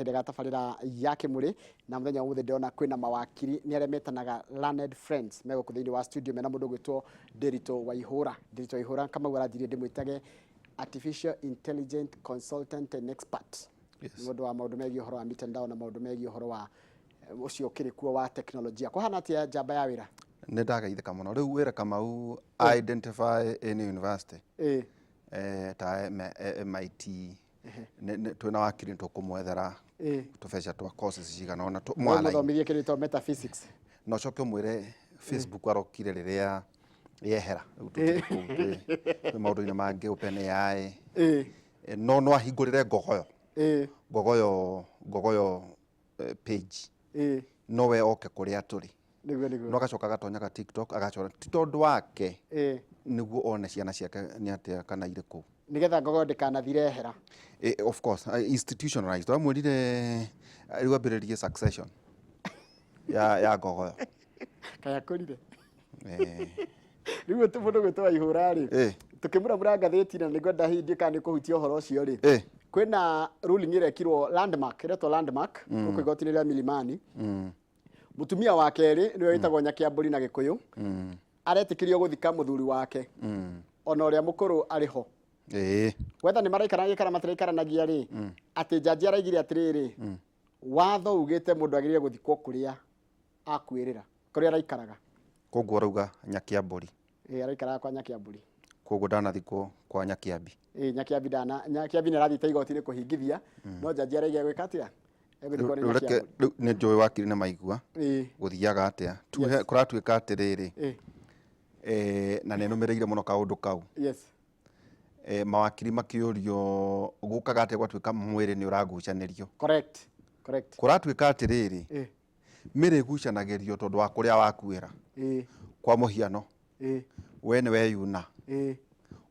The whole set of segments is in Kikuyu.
Kahinda ga tabarĩra ya Kĩmũrĩ, na mũthenya wa ũmũthĩ ndĩrona kwĩna mawakiri nĩ arĩa metanaga Learned Friends me gũkũ thĩinĩ wa studio mena mũndũ ũgwĩtwo Ndĩritũ Waihũra. Ndĩritũ Waihũra Kamau aranjirie ndĩmwĩtage Artificial Intelligent Consultant and Expert. Yes. Nĩ mũndũ wa maũndũ megiĩ ũhoro wa mitandao na maũndũ megiĩ ũhoro wa ũcio ũkĩrĩ kuo wa teknolojia. Kũhana atĩa njamba ya wĩra? Nĩ ndagaithĩka mũno rĩu wĩra Kamau identify any university ta MIT twĩna wakiri tũkũmwethera tũbeca twa courses cigana ũna mwaraini. Mũthomithie kĩndũ gĩtagwo metaphysics. Na ũcoke ũmwĩre Facebook arokire rĩrĩa yehera rĩu tũtirĩ kũu twĩ maũndũ-inĩ mangĩ OpenAI. No no ahingũrĩre Ngogoyo Ngogoyo Ngogoyo page no we oke kũrĩa tũrĩ. Nĩguo nĩguo. No agacoka agatonyaga TikTok agacora ti tondũ wake nĩguo one ciana ciake nĩ atĩa kana irĩ kũu. Nĩgetha Ngogoyo ndĩkanathire ehera. Of course institutionalized wamwĩrire rĩu ambĩrĩrie succession ya Ngogoyo. Kaĩ akũrire. Rĩu mũndũ gwĩtwo Waihũra rĩ, tũkĩmuramura ngathĩti na nĩngwenda hihi ndiũĩ kana nĩ ũkũhutia ũhoro ũcio rĩ, kwĩna ruling ĩrekirwo landmark, ĩretwo landmark gũkũ igoti-inĩ rĩa Milimani. Mũtumia wa kerĩ nĩwe wĩtagwo Nyakĩambũri na Gĩkũyũ, aretĩkĩrio gũthika mũthuri wake ona ũrĩa mũkũrũ arĩ ho. Whether nĩ maraikaranagia kana matiraikaranagia rĩ, atĩ njanji araigire atĩrĩrĩ, watho ugĩte mũndũ agĩrĩire gũthikwo kũrĩa akuĩrĩra, kũrĩa araikaraga. Koguo arauga Nyakĩambũri. Ĩĩ, araikaraga kwa Nyakĩambũri. Koguo ndanathikwo kwa Nyakĩambi. Ĩĩ, Nyakĩambi ndana, Nyakĩambi nĩ arathiĩte igoti-inĩ kũhingithia, no njanji araigire gwĩka atĩa? Egũthikwo nĩ Rĩu reke Nyakĩambũri. rĩu nĩ njũĩ wakiri nĩ maigua Ĩĩ. gũthiaga atĩa. Tuhe kũratuĩka atĩrĩrĩ, na nĩ nũmĩrĩire mũno kaũndũ kau. Mawakiri makĩũrio gũkaga atĩa gwatuĩka mwĩrĩ nĩ ũragucanĩrio. Correct. Correct. Kũratuĩka atĩrĩrĩ, mĩrĩ ĩgucanagĩrio tondũ wa kũrĩa wakuĩra. Kwa mũhiano, we nĩ weyuna,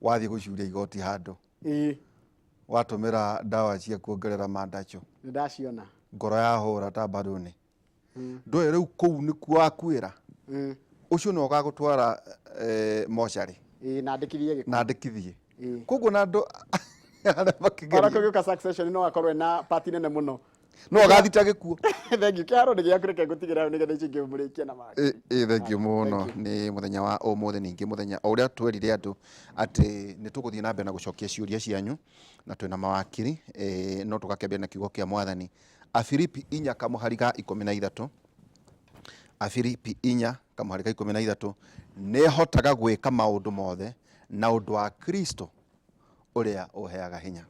wathiĩ gũcuria igoti handũ, watũmĩra ndawa cia kuongerera mandaco, Nĩ ndaciona. Ngoro yahũra ta mbaruni. Ndũĩ rĩu kũu nĩkuo wakuĩra. Ũcio nĩwe ũgagũtwara mocarĩ. Ĩĩ, na andĩkithie gĩkuũ. Na andĩkithie. Koguo na andũ arĩa makĩgeria. Ona kũgĩũka succession no akorwo ena part nene mũno. No agathita gĩkuũ. Thank you. Kĩharo nĩ gĩaku, reke ngũtigĩre hau nĩgetha icio ingĩ mũrĩkie na mangĩ. Ĩ thank you mũno. Thank you. Nĩ mũthenya wa ũmũthĩ ningĩ mũthenya o ũrĩa twerire andũ atĩ nĩ tũgũthiĩ na mbere na gũcokia ciũria cianyu na twĩna mawakiri no tũgakĩambia na kiugo kĩa Mwathani. Afilipi inya kamũhari ga 13. Afilipi inya kamũhari ga 13, nĩ hotaga gwĩka maũndũ mothe na ũndũ wa Kristo ũrĩa ũheaga hinya.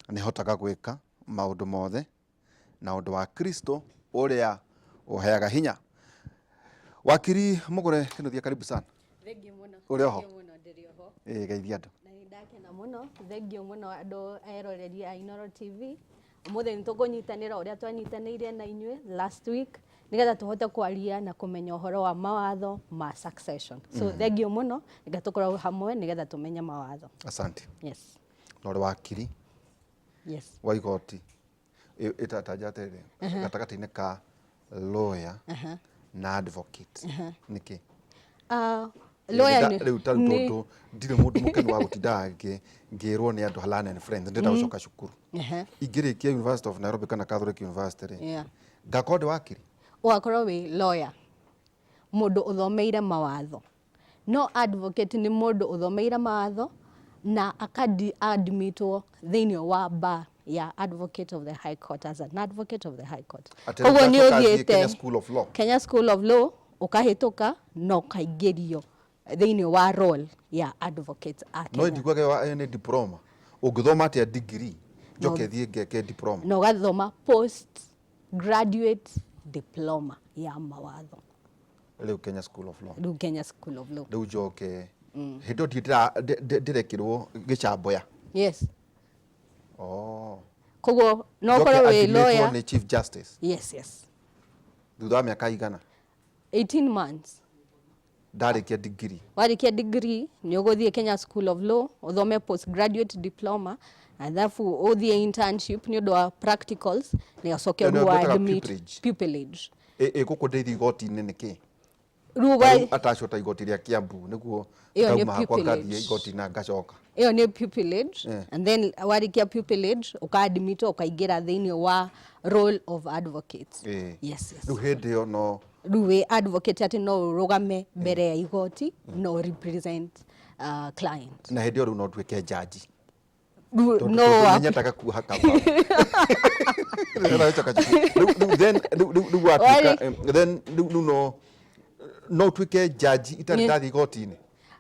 Nĩ hotaga gwĩka maũndũ mothe na ũndũ wa Kristo ũrĩa ũheaga hinya. Wakiri Mũgũre Kĩnuthia, karibu sana. Thengiũ mũno. Ũrĩ oho? Thengiũ mũno, ndĩrĩ oho. Ĩĩ, geithia andũ. Na nĩ ndakena mũno, thengiũ mũno andũ eroreri a Inooro TV. Ũmũthĩ nĩ tũkũnyitanĩra ũrĩa twanyitanĩire na inyuĩ last week nĩgetha tũhote kwaria na kũmenya ũhoro wa mawatho ma succession. So thengiũ mũno, reke tũkorwo hamwe nĩgetha tũmenye mawatho. Asante. Yes. Na ũrĩ wakiri wa igoti ĩtataja atĩrĩrĩ, gatagatĩ-inĩ ka lawyer na advocate nĩkĩ? Lawyer Rĩu ta rĩu tondũ ndirĩ mũndũ mũkenu wa gũtinda ngĩrwo nĩ andũ learn and friends, ndĩrenda gũcoka cukuru. Ingĩrĩkia University of Nairobi kana Catholic University rĩ, ngakorwo ndĩ wakiri? Ũgakorwo wĩ lawyer, mũndũ ũthomeire mawatho. No advocate nĩ mũndũ ũthomeire mawatho na akadi admitwo thĩinĩ wa bar ya advocate of the high court as an advocate of the high court. Atĩ Koguo nĩ ngacoka thiĩ ũthiĩte Kenya School of Law. Kenya School of Law ũkahĩtũka na ũkaingĩrio thĩinĩ wa role ya advocate a No Kenya. njiguage nĩ diploma. Ũngĩthoma atĩa degree njoke thiĩ ngeke diploma? Na ũgathoma post graduate diploma ya mawatho. Rĩu Kenya School of Law. Rĩu Kenya School of Law. Rĩu njoke hĩndĩ ĩyo ndirĩ ndĩrekĩrwo gĩcamboya. Yes. Oh. Koguo no Njoke ũkorwo wĩ admitwo lawyer. nĩ Chief Justice. Yes. Thutha wa mĩaka igana? 18 months. Ndarĩkia degree. Warĩkia degree nĩ ũgũthiĩ Kenya School of Law ũthome postgraduate diploma alafu ũthiĩ internship nĩ ũndũ wa practicals na ũcoke Ĩyo nĩyo rĩu twĩtaga admit pupillage. pupillage. Ĩ gũkũ ndĩthi igoti-inĩ nĩkĩ? Rĩu Rĩu atacota igoti rĩa Kiambu nĩguo Ĩyo nĩ ngauma hakwa pupillage. ngathiĩ igoti na ngacoka. Ĩyo nĩ pupillage. Eh. And then warĩkia pupillage, ũkaadmitwo, ũkaingĩra thĩinĩ wa role of advocates. Ĩĩ. Yes. Rĩu hĩndĩ ĩyo no Rĩu wĩ advocate atĩ no ũrũgame mbere ya igoti no represent client. Na hĩndĩ ĩyo rĩu no nduĩke jaji? Rĩu Tondũ no tondũ nĩnyendaga kuoha kaba. Rĩu then rĩu watuĩka then rĩu no ũtuĩke jaji itarĩ ndathiĩ igoti-inĩ?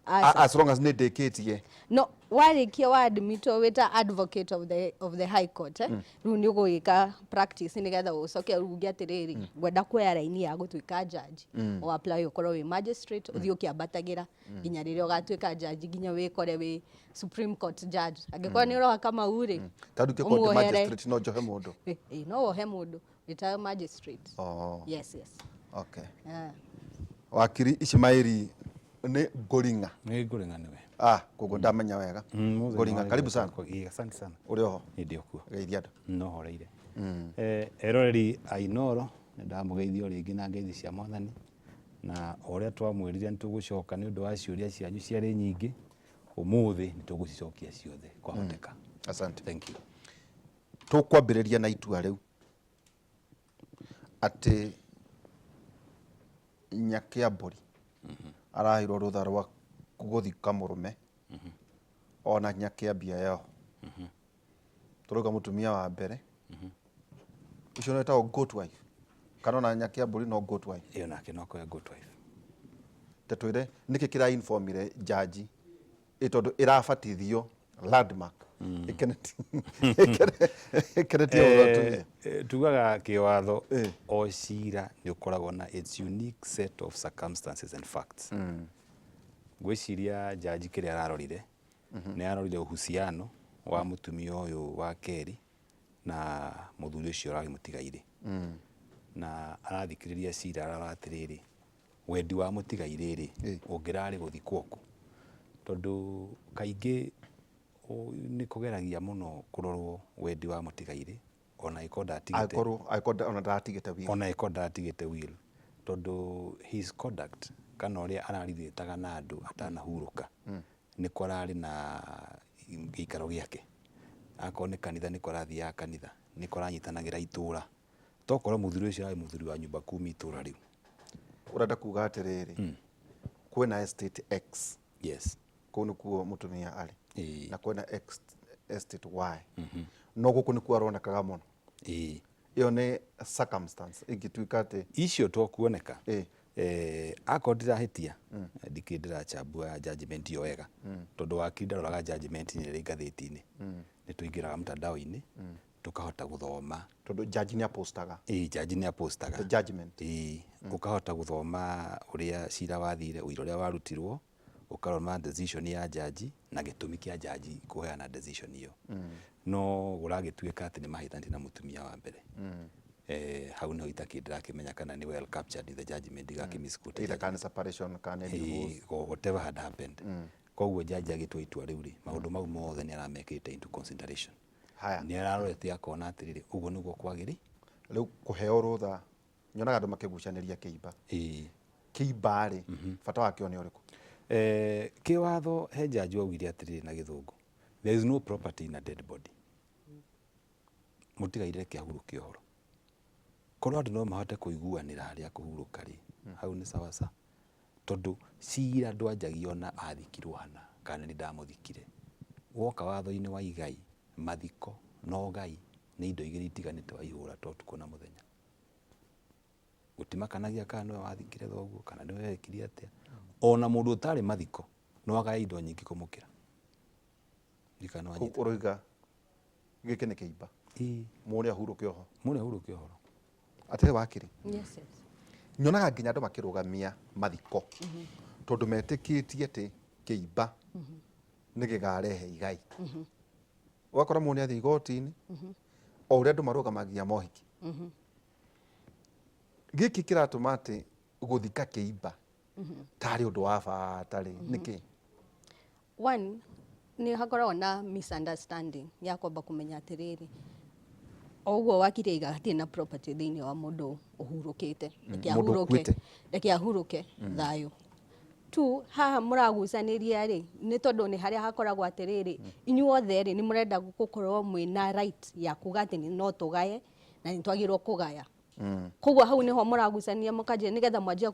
Aca. As long as nĩ ndĩkĩtie. No warĩkia waadmitwo wĩ ta advocate of the high court, eh? Rĩu nĩ ũgũgĩka practice nĩgetha ũcoke uge atĩrĩrĩ, ngwenda kuoya raini ya gũtuĩka judge. O apply ũkorwo wĩ magistrate, ũthiĩ ũkĩambatagĩra nginya rĩrĩa ũgatuĩka judge, nginya wĩkore wĩ Supreme Court judge, angĩkorwo nĩ ũroha Kamau rĩ. Tondũ ingĩkorwo ndĩ Ũmuohere. magistrate no njohe mũndũ? Ĩ, no wohe mũndũ wĩ ta magistrate. Oh. Yes. Okay. Ah. Wakiri Ishimairi nĩ Ngũring'a? Nĩ Ngũring'a nĩwe. Ah, koguo ndamenya wega. Ngũring'a, karibu sana. Ĩĩ, asante sana. Ũrĩ oho? Nĩ ndĩ okuo. Geithia andũ. No horeire. Eroreri a Inooro, nĩ ndamũgeithia o rĩngĩ na ngeithi cia Mwathani, na o ũrĩa twamwĩrire nĩ tũgũcoka nĩ ũndũ wa ciũria cianyu ciarĩ nyingĩ, ũmũthĩ nĩ tũgũcicokia ciothe kwahoteka. Asante. Thank you. Tũkwambĩrĩria na itua rĩu atĩ Nyakĩambũri araheirwo rũtha rwa gũthika mũrũme ona Nyakĩambia yo. Tũrauga mũtumia wa mbere ũcio nĩ wĩtagwo goat wife, kana ona Nyakĩambũri no goat wife? Ĩyo nake no akoya good wife. Ta twĩre nĩkĩ kĩrainformire jaji ĩ, tondũ ĩrabatithio landmark ĩkenetie atumia. Tugaga kĩwatho o cira nĩ ũkoragwo na its unique set of circumstances and facts. Ngwĩciria jaji kĩrĩa ararorire nĩ arorire uhusiano wa mũtumia ũyũ wa kerĩ na mũthuri ũcio ũrarĩ mũtigairĩ, na arathikĩrĩria cira ararora atĩrĩrĩ, wendi wa mũtigairĩ rĩ, ũngĩrarĩ gũthikwo kũ, tondũ kaingĩ nĩ kũgeragia mũno kũrorwo wendi wa mũtigairĩ ona angĩkorwo ndatigĩte Angĩkorwo ona ndaratigĩte will. Ona angĩkorwo ndaratigĩte will, tondũ his conduct kana ũrĩa ararithĩtaga na andũ atanahurũka nĩko ararĩ na gĩikaro gĩake, akorwo nĩ kanitha nĩko arathiaga kanitha, nĩko aranyitanagĩra itũra, tokorwo mũthuri ũcio ararĩ mũthuri wa nyumba kumi itũra rĩu. Ũrenda kuga atĩrĩrĩ, kwĩna estate X, Yes. Kũu nĩkuo mũtumia arĩ, Ĩĩ. na kwĩna X, estate Y, no gũkũ nĩkuo aronekaga mũno. Ĩĩ. Ĩyo nĩ circumstance ĩngĩtuĩka atĩ Icio to kuoneka. Akorwo ndirahĩtia, ndikĩrĩ ndĩrachambua judgment ĩyo wega, tondũ wakiri ndaroraga judgment ĩrĩ ngathĩti-inĩ, nĩ tũingĩraga mtandao-inĩ tũkahota gũthoma. Tondũ judge nĩ apostaga. Ĩĩ, judge nĩ apostaga the judgment. Ĩĩ, ũkahota gũthoma ũrĩa cira wathire, ũira ũrĩa warutirwo, ũkarora decision ya jaji na gĩtũmi kĩa jaji kũheana decision ĩyo. No gũragĩtuĩka atĩ nĩ mahĩtanĩtie na mũtumia wa mbere, hau nĩho itakĩ ndĩrakĩmenya kana nĩ well captured in the judgment, igakĩ-misquote. Either kana separation kana divorce. Or whatever had happened. Koguo jaji agĩtua itua rĩu rĩ, maũndũ mau mothe nĩ aramekĩrĩte into consideration. Haya. Nĩ ararorete akona atĩrĩrĩ, ũguo nĩguo kwagĩrĩ. Rĩu kũheo rũtha, nyonaga andũ makĩgucanĩria kĩimba. Kĩimba rĩ, bata wakĩo nĩ ũrĩkũ? Kĩwatho he jaji waugire atĩrĩrĩ na Gĩthũngũ, "There is no property in a dead body." Mũtigaire reke ahurũke ũhoro, korwo andũ no mahote kũiguanĩra harĩa kũhurũka rĩ, hau nĩ sawa sawa, tondũ cira ndwanjagia ona athikirwo hana kana nĩ ndamũthikire. Woka watho-inĩ wa igai, mathiko na ũgai nĩ indo igĩrĩ itiganĩte, waihũra to ũtukũ na mũthenya. Gũtimakanagia kana nĩwe wathikire thoguo kana nĩwe wekire atĩa. Ona mũndũ ũtarĩ mathiko no agae indo nyingĩ kũmũkĩra. Ndikana wanyita. Ũroiga gĩkĩ nĩ kĩimba? Ĩĩ. Mũrĩ ahurũke oho. Mũrĩ ahurũke ũhoro. Atĩrĩ wakiri, Yes. nyonaga nginya andũ makĩrũgamia mathiko tondũ metĩkĩtie atĩ kĩimba nĩ gĩkarehe igai. Ũgakora mũndũ nĩ athiĩ igoti-inĩ o ũrĩa andũ marũgamagia mohiki. Gĩkĩ kĩratũma atĩ gũthika kĩimba tarĩ ũndũ wa bata rĩ, nĩkĩ? One, nĩ hakoragwo na misunderstanding ya kwamba kũmenya atĩrĩrĩ, O ũguo wakiri aiga hatirĩ na property thĩinĩ wa mũndũ ũhurũkĩte. Reke Mũndũ ahurũke. ũkuĩte. Reke ahurũke thayũ. Tu haha mũragucanĩria rĩ, nĩ tondũ nĩ harĩa hakoragwo atĩrĩrĩ, inyuothe rĩ nĩ mũrenda gũkorwo mwĩna right ya kuga atĩ no tũgaye na nĩ twagĩrĩirwo kũgaya. Koguo hau nĩho mũragucania mũkanjia nĩgetha mwanjie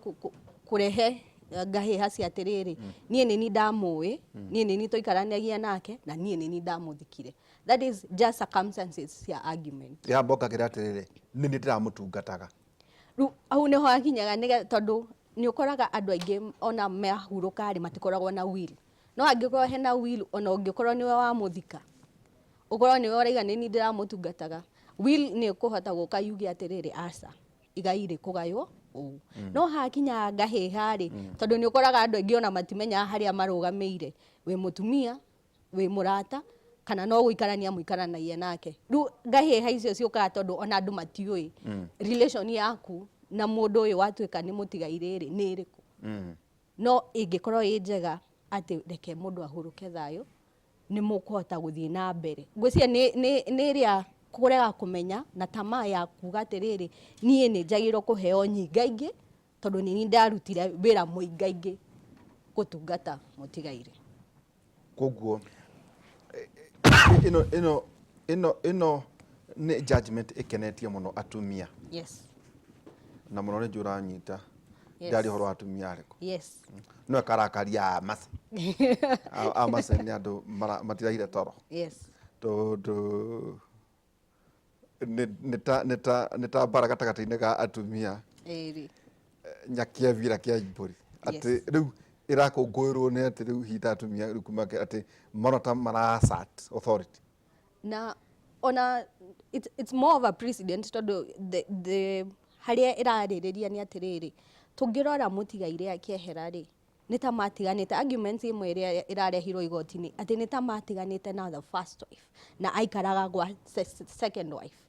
kũrehe ngahĩha cia atĩrĩrĩ, niĩ nĩ niĩ ndamũĩ, niĩ nĩ niĩ tũikaranagia nake na niĩ nĩ niĩ ndamũthikire. That is just circumstances cia argument. Ya mbokagĩra atĩrĩrĩ, nĩ niĩ ndĩramũtungataga. Rĩu hau nĩho hakinyaga nĩgetha, tondũ nĩ ũkoraga andũ aingĩ ona mehurũka rĩ matikoragwo na will. No angĩkorwo hena will, ona ũngĩkorwo nĩwe wamũthika, ũkorwo nĩwe ũraiga nĩ niĩ ndĩramũtungataga, will nĩ ĩkũhota gũka yuge atĩrĩrĩ, aca, igai rĩkũgaywo ũũ. No hakinya ngahĩha rĩ, tondũ nĩ ũkoraga andũ aingĩ ona matimenyaga harĩa marũgamĩire, wĩ mũtumia, wĩ mũrata, kana no gũikarania mũikaranagia nake. Rĩu ngahĩha icio ciũkaga tondũ ona andũ matiũĩ relation yaku na mũndũ ũyũ watuĩka nĩ mũtigairĩ rĩ, nĩ ĩrĩkũ. No ĩngĩkorwo ĩ njega atĩ reke mũndũ ahurũke thayũ, nĩ mũkũhota gũthiĩ na mbere. Ngwĩciria nĩ ĩrĩa kũrega kũmenya na tamaa ya kuga atĩrĩrĩ, niĩ nĩ njagĩrĩirwo kũheo nyingaingĩ tondũ nĩ niĩ ndarutire wĩra mũingaingĩ gũtungata mũtigairĩ. Koguo ĩno nĩ judgment ĩkenetie mũno atumia. Yes. Na mũno nĩ njũĩ ũranyita. Yes. Ndĩraria ũhoro wa atumia arĩkũ? Yes. No ĩkarakaria Amase. Amase nĩ andũ matirahire toro. Yes. Tondũ nĩ ta mbara gatagatĩ-inĩ ga atumia. Ĩrĩ. Nyakiavira kĩa mbũri. Atĩ Yes. rĩu ĩrakũngũĩrwo nĩ atĩ rĩu hihi ta atumia rĩu kuma atĩ marona ta mara assert authority. Na ona it's more of a precedent tondũ the harĩa ĩrarĩrĩria nĩ atĩrĩrĩ, tũngĩrora mũtigairĩ akĩehera rĩ, nĩ ta matiganĩte. Arguments ĩmwe ĩrĩa ĩrarehirwo igoti-inĩ atĩ nĩ ta matiganĩte na the first wife na aikaraga gwa second wife.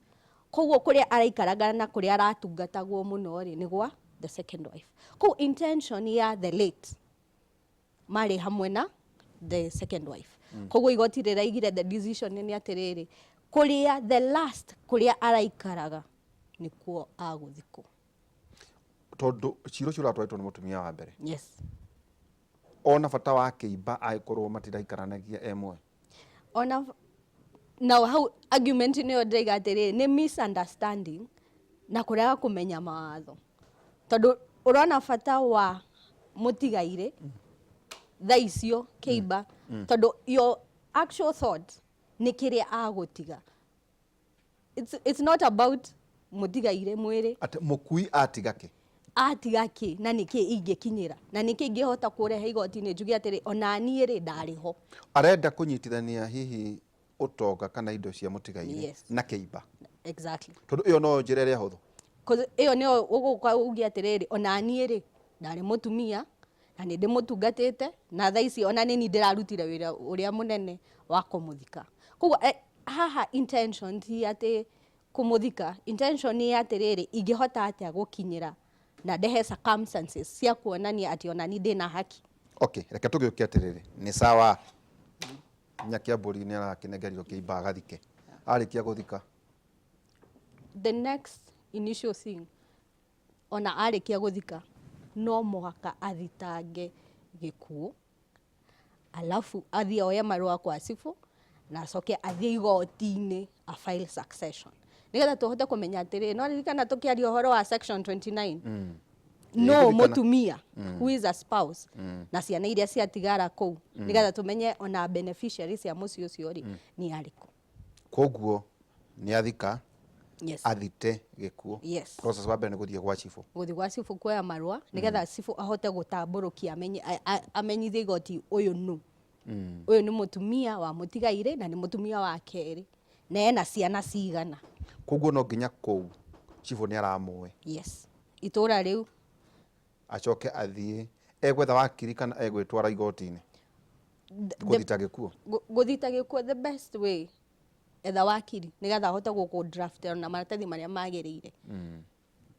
Koguo kũrĩa araikaraga na kũrĩa aratungatagwo mũno rĩ, nĩ gwa the second wife. Koguo intention ya the late marĩ hamwe na the second wife. Koguo igoti rĩraigire the decision nĩ atĩrĩrĩ, kũrĩa the last kũrĩa araikaraga nĩkuo agũthikwo. Tondũ cira ũcio ũratwarĩtwo nĩ mũtumia wa mbere. Yes. Ona bata wa kĩimba angĩkorwo matiraikaranagia e muoyo. Ona na hau argument nĩyo ndĩraiga atĩrĩrĩ, nĩ misunderstanding na kũrega kũmenya mawatho. Tondũ ũrona bata wa mũtigairĩ thaa icio kĩimba, tondũ your actual thought nĩ kĩrĩa agũtiga. It's not about mũtigairĩ mwĩrĩ. Atĩ mũkui atiga kĩ? Atiga kĩ na nĩkĩ ingĩkinyĩra na nĩkĩ ingĩhota kũrehe igoti-inĩ njuge atĩrĩ ona niĩ rĩ ndarĩ ho. Arenda kũnyitithania hihi ũtonga kana indo cia mũtigairĩ Yes. na kĩimba. Exactly. Tondũ ĩyo no njĩra ĩrĩa hũthũ. Cause ĩyo nĩyo ũgũka uge atĩrĩrĩ ona niĩ rĩ ndarĩ mũtumia na nĩ ndĩmũtungatĩte na thaa ici ona nĩ niĩ ndĩrarutire wĩra ũrĩa mũnene wa kũmũthika. Koguo haha intention ti atĩ kũmũthika, intention nĩ atĩrĩrĩ ingĩhota atĩa gũkinyĩra na ndehe circumstances cia kuonania atĩ ona niĩ ndĩna haki. Okay, reke tũgĩũke atĩrĩrĩ, nĩ sawa. Nyakiambũri nĩ arakĩnengerio kĩimba agathike. Arĩkia gũthika. The next initial thing, ona arĩkia gũthika, no mũhaka athitange gĩkuũ, alafu athiĩ oye marũa kwa cibũ na acoke athiĩ igoti-inĩ a file succession. Nĩgetha tũhote kũmenya atĩrĩrĩ, no ririkana tũkĩaria ũhoro wa section 29. No Nĩngũririkana. mũtumia who is a spouse na ciana iria ciatigara kũu, nĩgetha tũmenye ona beneficiaries cia mũciĩ ũcio rĩ nĩ arĩkũ. Koguo nĩ athika, Yes. athite gĩkuũ. Yes. Process wa mbere nĩ gũthiĩ gwa cibũ. Gũthiĩ gwa cibũ kuoya marũa nĩgetha cibũ ahote gũtambũrũkia amenyithie igoti ũyũ nũ. Ũyũ nĩ mũtumia wa mũtigairĩ na nĩ mũtumia wa kerĩ na ena ciana cigana. Koguo no nginya kũu cibũ nĩ aramũĩ. Yes. Itũra rĩu. Acoke athiĩ egwetha wakiri kana egwĩtwara igoti-inĩ. Gũthita gĩkuũ. Gũthita gĩkuũ the best way etha wakiri nĩgetha ahote gũkũ draft na maratathi marĩa magĩrĩire.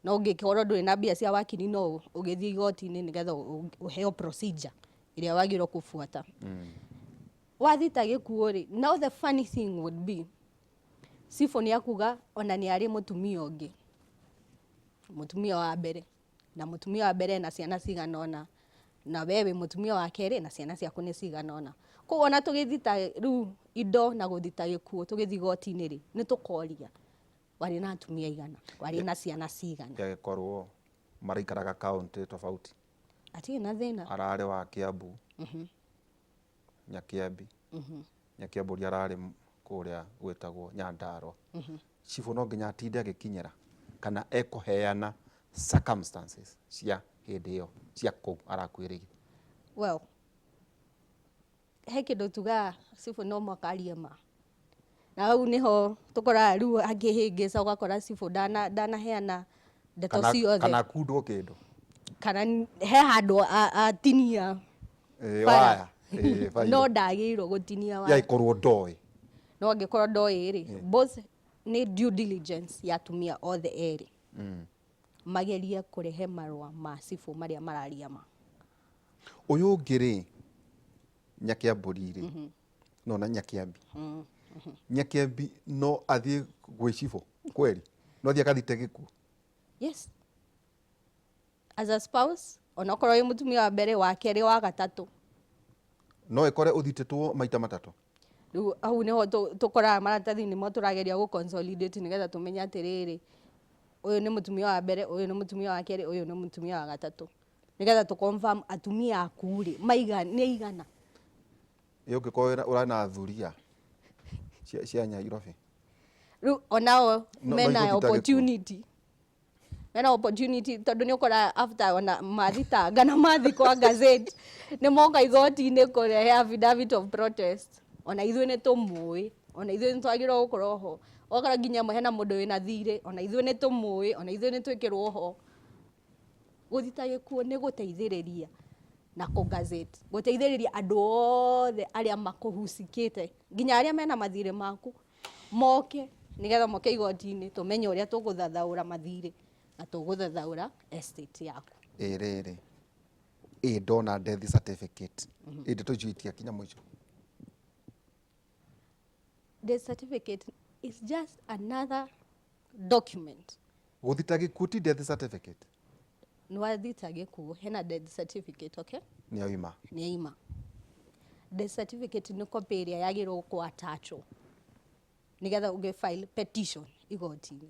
No ũngĩkorwo ndũrĩ na mbia cia wakiri no ũgĩthiĩ igoti-inĩ nĩgetha ũheo procedure ĩrĩa wagĩrĩirwo kũbuata. Wathita gĩkuũ rĩ, now the funny thing would be Cibũ nĩ akuga ona nĩ arĩ mũtumia ũngĩ, mũtumia wa mbere, na mũtumia wa mbere na ciana cigana ũna, na we wĩ mũtumia wa kerĩ na ciana ciaku nĩ cigana ũna. Koguo ona tũgĩthita rĩu indo na gũthita gĩkuũ tũgĩthiĩ igoti-inĩ rĩ, nĩ tũkoria warĩ na atumia aigana, warĩ na ciana cigana. Gĩagĩkorwo maraikaraga kaunti tofauti. Hatirĩ na thĩna. Ararĩ wa Kiambu, Nyakiambi, Nyakiambũri ararĩ kũrĩa gwĩtagwo Nyandarua. Cibũ no nginya atinde agĩkinyĩra kana ekũheana circumstances cia hĩndĩ ĩyo cia kũu arakuĩrĩire. Well, he kĩndũ tugaga cibũ no mũhaka arie ma, na hau nĩho tũkoraga rĩu angĩhĩngĩca ũgakora cibũ ndanaheana ndeto ciothe. Kana kundwo kĩndũ. Kana he handũ atinia bara. Waya. No ndagĩrĩirwo gũtinia waya. Yaikorwo ndoĩ. No angĩkorwo ndoĩ rĩ, both nĩ due diligence ya atumia othe erĩ. Magerie kũrehe marũa ma cibũ marĩa mararia ma. Ũyũ ũngĩ rĩ, Nyakiambũri rĩ, no na Nyakiambi. Nyakiambi no athiĩ gwĩ cibũ kweri, no athiĩ akathite gĩkuũ. Yes. As a spouse, onokorwo wĩ mũtumia wa mbere, wa kerĩ, wa gatatũ. No ĩkore ũthitĩtwo maita matatũ. Rĩu hau nĩho tũkoraga maratathi nĩmo tũrageria gũ consolidate nĩgetha tũmenye atĩrĩrĩ, ũyũ nĩ mũtumia wa mbere, ũyũ nĩ mũtumia wa kerĩ, ũyũ nĩ mũtumia wa gatatũ. Nĩgetha tũ confirm atumia aku rĩ, nĩ aigana. Ĩ ũngĩkorwo ũrĩ na thuriya cia Nyairobi. Rĩu onao mena no igũthita gĩkuũ. opportunity. Mena opportunity tondũ nĩ ũkora after ona mathitanga na mathi kwa gazette nĩ moka igoti-inĩ kũrehe affidavit of protest. Ona ithuĩ nĩ tũmũĩ, ona ithuĩ nĩ twagĩrĩirwo gũkorwo ho. Ũgakora nginya hena mũndũ wĩna thirĩ, ona ithuĩ nĩ tũmũĩ, ona ithuĩ nĩ twĩkĩrwo ho. Gũthita gĩkuũ nĩ gũteithĩrĩria na kũ gazette, gũteithĩrĩria andũ othe arĩa makũhusikĩte, nginya arĩa mena mathirĩ maku moke, nĩgetha moke igoti-inĩ tũmenye ũrĩa tũgũthathaũra mathirĩ na tũgũthathaũra estate yaku. Ĩ rĩrĩ, ĩ ndona death certificate, ĩ ndeto icio itiakinya mũico. Death certificate is just another document. Gũthita gĩkuũ ti death certificate? Nĩ wathita gĩkuũ, hena death certificate, okay? Nĩ aima. Nĩ aima. Death certificate nĩ copy ĩrĩa yagĩrĩirwo gũ-attachwo nĩgetha ũngĩ file petition igoti-inĩ.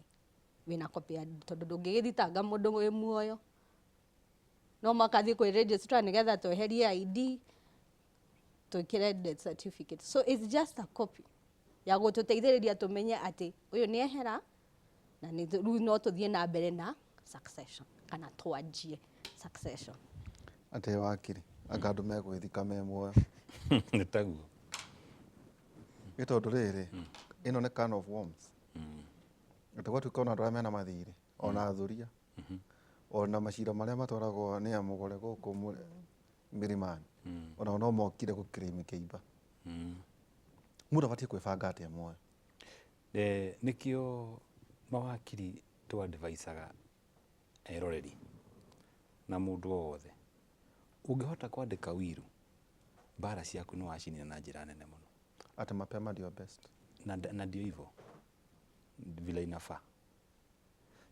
Wĩna copy ya, tondũ ndũngĩgĩthitanga mũndũ wĩ muoyo. No mũhaka athiĩ kwĩ registrar nĩgetha tweherie ID, twĩkĩre death certificate. So it's just a copy ya gũtũteithĩrĩria tũmenye atĩ ũyũ nĩ ehera na nĩ rĩu no tũthiĩ na mbere na succession kana twanjie succession. Atĩ wakiri, anga andũ megwĩthika me muoyo. Nĩ taguo. Nĩ tondũ rĩrĩ, ĩno nĩ can of worms. Atĩ gwatuĩka ona andũ arĩa mena mathirĩ, ona athuria, ona macira marĩa matwaragwo nĩ amũgũre gũkũ Milimani, onao no mokire gũ claim kĩimba. Mũndũ abatiĩ kwĩbanga atĩa muoyo? Nĩkĩo mawakiri tũ advisaga eroreri na mũndũ o wothe, ũngĩhota kwandĩka wiru, mbara ciaku nĩ wacinina na njĩra nene mũno. Atĩ mapema ndio best. Na ndio hivyo vile inafaa.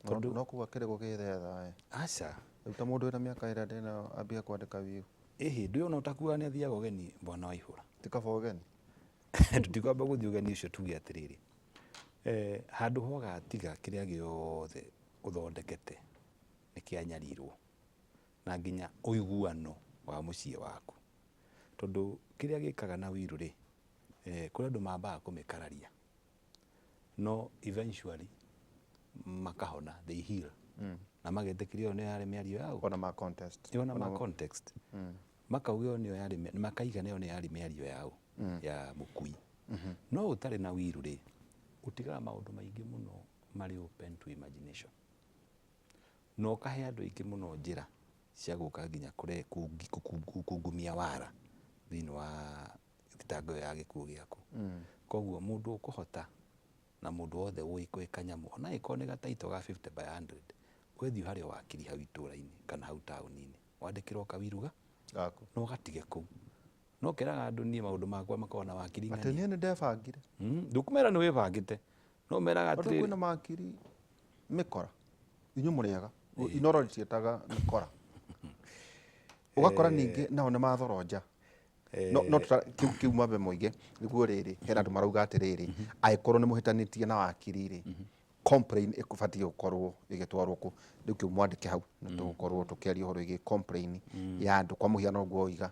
Tondũ no kuga kĩrĩ gũgĩthetha. Aca. Rĩu ta mũndũ wĩna mĩaka ĩrĩa ndĩnayo ambie kwandĩka wiru. Ĩhĩ, ndũĩ ona ũtakuaga nĩ athiaga ũgeni bwana Waihũra. Ti kaba ũgeni? Tũtikwamba gũthiĩ ũgeni ũcio tuge atĩrĩrĩ. Handũ ho ũgatiga kĩrĩa gĩothe ũthondekete nĩ kĩanyarirwo na nginya ũiguano wa mũciĩ waku. Tondũ kĩrĩa gĩkaga na wiru rĩ, kũrĩ andũ mambaga kũmĩkararia. No eventually makahona, they heal. Na magetĩkĩria ĩyo nĩyo yarĩ mĩario yao. Ona ma contest. Ona ma context. Makauga ĩyo nĩyo yarĩ makaiga ĩyo nĩyo yarĩ mĩario yao ya mũkui. No ũtarĩ na wiru rĩ, ũtigaga maũndũ maingĩ mũno marĩ open to imagination. Na ũkahe andũ aingĩ mũno njĩra cia gũka nginya kungumia wara thĩinĩ wa thitango ĩyo ya gĩkuũ gĩaku. Koguo mũndũ ũkũhota na mũndũ wothe ũĩ gwĩka nyamũ, ona angĩkorwo nĩ gataito ga 50 by 100, wethiĩ harĩ wakiri hau itũra-inĩ kana hau taũni-inĩ, wandĩkĩrwo kawiru gaku na ũgatige kũu. No kĩraga andũ niĩ maũndũ makwa makoragwo na wakiri Atĩ ng'ania. niĩ nĩ ndebangire. Ndũkũmera nĩ wĩbangĩte. No meraga Tondũ atĩrĩrĩ kwĩna makiri mĩkora inyuĩ mũrĩaga Inoro ciĩtaga mĩkora ũgakora ningĩ nao nĩ mathoronja no no kĩu kĩu mambe moige nĩguo rĩrĩ hena andũ marauga atĩrĩrĩ angĩkorwo nĩ mũhĩtanĩtie na wakiri rĩ complain ĩbatiĩ gũkorwo ĩgĩtwarwo kũ rĩu kĩu mwandĩke hau nĩ tũgũkorwo tũkĩaria ũhoro wĩgiĩ complain ya andũ kwa mũhiano ũguo woiga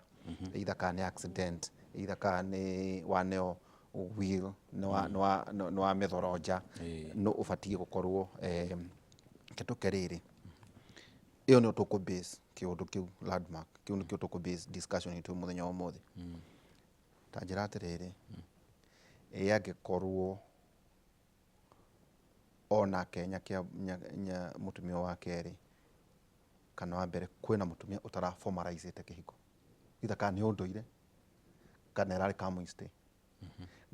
either kana nĩ accident either kana nĩ waneo will nĩ wa mĩthoronja no ũbatiĩ gũkorwo kĩtũke rĩrĩ ĩyo nĩyo tũkũ base kĩũndũ kĩu landmark kĩu nĩkĩo tũkũ base discussion itũ mũthenya wa ũmũthĩ ta njĩra atĩrĩrĩ ĩ angĩkorwo onake mũtumia wa kerĩ kana wa mbere kwĩna mũtumia ũtara formalizĩte kĩhiko either kana nĩ ũndũire kana ĩrarĩ come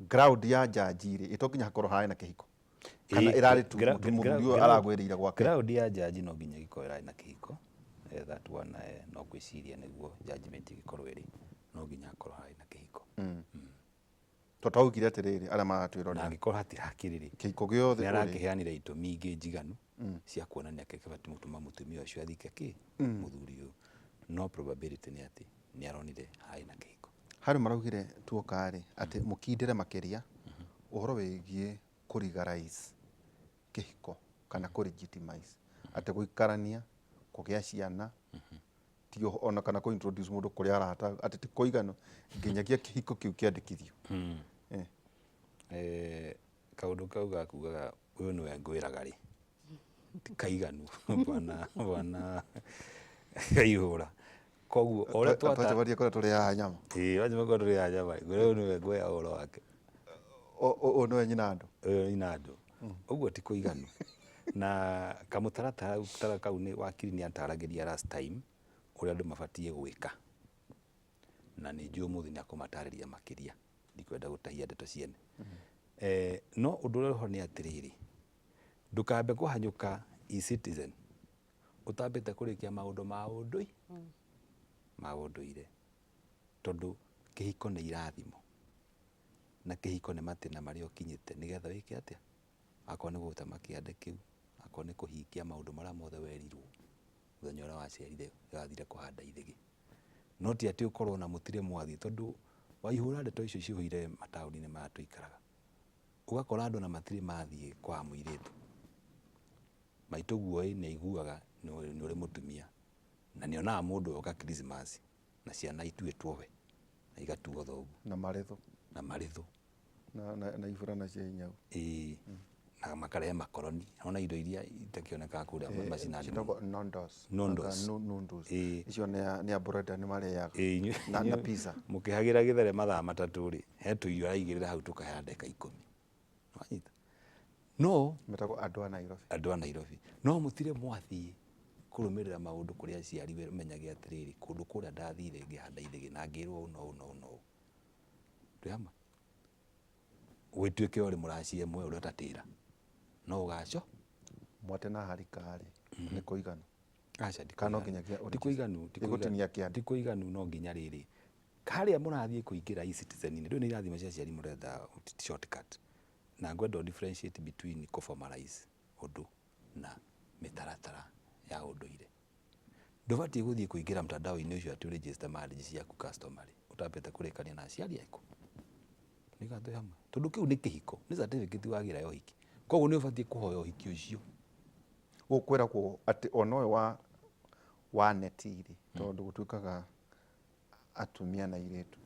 ground ya jaji rĩ ĩto nginya hakorwo harĩ na kĩhiko kana ĩrarĩ tu mũthuri ũyũ aragwĩrĩire gwake ground ya jaji no nginya ĩgĩkorwo ĩrarĩ na kĩhiko that one no ngwĩciria nĩguo judgment ĩgĩkorwo ĩrĩ no nginya hakorwo harĩ na kĩhiko to twaugire atĩrĩrĩ arĩa na maratwĩrorera angĩkorwo hatirakĩrĩ rĩ kĩhiko gĩothe nĩ ũrĩ arakĩheanire itũmi ingĩ njiganu cia kuonania kĩrĩa kĩbatiĩ gũtũma mũtumia ũcio athike kĩ mũthuri ũyũ no probability nĩ atĩ nĩ aronire harĩ na kĩhiko harĩ maraugire tuoka rĩ atĩ mũkindĩre makĩria ũhoro wĩgiĩ kũ-legalize kĩhiko kana kũ-legitimize atĩ gũikarania kũgĩa ciana ti ona kana kũ introduce mũndũ kũrĩ arata atĩ ti kũiganu nginyagia kĩhiko kĩu kĩandĩkithio Kaũndũ kau gakugaga ũyũ nĩwe ngwĩraga rĩ ti kaiganu bwana bwana Kaihũra koguo o ũrĩa twata twacemania kũrĩa tũrĩaga nyama ĩĩ wacemania kũrĩa tũrĩaga nyama rĩ ngwĩra ũyũ nĩwe ngwĩra ũhoro wake Ũyũ nĩwe nyina andũ ũyũ nyina andũ ũguo ti kũiganu na kamũtaratara tara kau nĩ wakiri nĩ ataragĩria last time ũrĩa andũ mabatiĩ gwĩka na nĩ njũĩ ũmũthĩ nĩ akũmatarĩria makĩria ndikwenda gũtahia ndeto ciene no ũndũ ũrĩa ũrĩ ho nĩ atĩrĩrĩ ndũkambe kũhanyũka e-citizen ũtambĩte kũrĩkia maũndũ ma ũndũi ma ũndũire tondũ kĩhiko nĩ irathimo na kĩhiko nĩ matĩna marĩa ũkinyĩte nĩgetha wĩke atĩa akorwo nĩ gũtema kĩande kĩu akorwo nĩ kũhingia maũndũ marĩa mothe werirwo mũthenya ũrĩa waciarire wathire kũhanda ithĩgĩ no ti atĩ ũkorwo na mũtirĩ mwathiĩ tondũ waihũra ndeto icio cihũire mataũni-inĩ maya tũikaraga ũgakora andũ na matirĩ mathiĩ kwa mũirĩtu maitũguo ĩ nĩ aiguaga nĩ ũrĩ mũtumia na nĩ onaga mũndũ oka Christmas na ciana ituĩtwo we na igatuo thoguo na marĩthũ na marĩthũ na iburana cia inyau ĩĩ na makarehe makoroni ona indo iria itakĩonekaga kũrĩa macinani ciĩtagwo nondos Nondos. Nondos Ĩĩ. icio nĩ a brother nĩ marĩaga Ĩĩ, inyuĩ- na pizza mũkĩhagĩra gĩthere mathaa matatũ rĩ he tũirio araigĩrĩra hau tũkahe ndagĩka ikũmi wanyita no metagwo andũ a Nairobi andũ a Nairobi no mũtirĩ mwathiĩ kũrũmĩrĩra maũndũ kũrĩ aciari we menyage atĩrĩrĩ kũndũ kũrĩa ndathire ngĩhanda ithĩgĩ na ngĩrwo ũũ na ũũ na ũũ na ũũ twĩ hamwe gwĩtuĩke ũrĩ mũracia ĩmwe ũrĩa ũtatĩra no ũgaco mwate na harika rĩ nĩ kũiganu aca Kana no nginyagia ti kũiganu ti Ĩgũtinia kĩande. ti kũiganu no nginya rĩrĩ harĩa mũrathiĩ kũingĩra e-citizen-inĩ rĩu nĩ irathimo cia aciari mũretha shortcut na ngwenda ũ differentiate between kũ formalize ũndũ na mĩtaratara ya ũndũire ndũbatiĩ gũthiĩ kũingĩra mtandao-inĩ ũcio atĩ ũregister marriage ciaku customary ũtambĩte kũrĩkania na aciari aku nĩga twĩ hamwe tondũ kĩu nĩ kĩhiko nĩ certificate wagĩra ya ũhiki koguo nĩ ũbatiĩ kũhoya ũhiki ũcio gũkwĩragwo atĩ ona ũyũ wa neti rĩ tondũ gũtuĩkaga atumia na airĩtu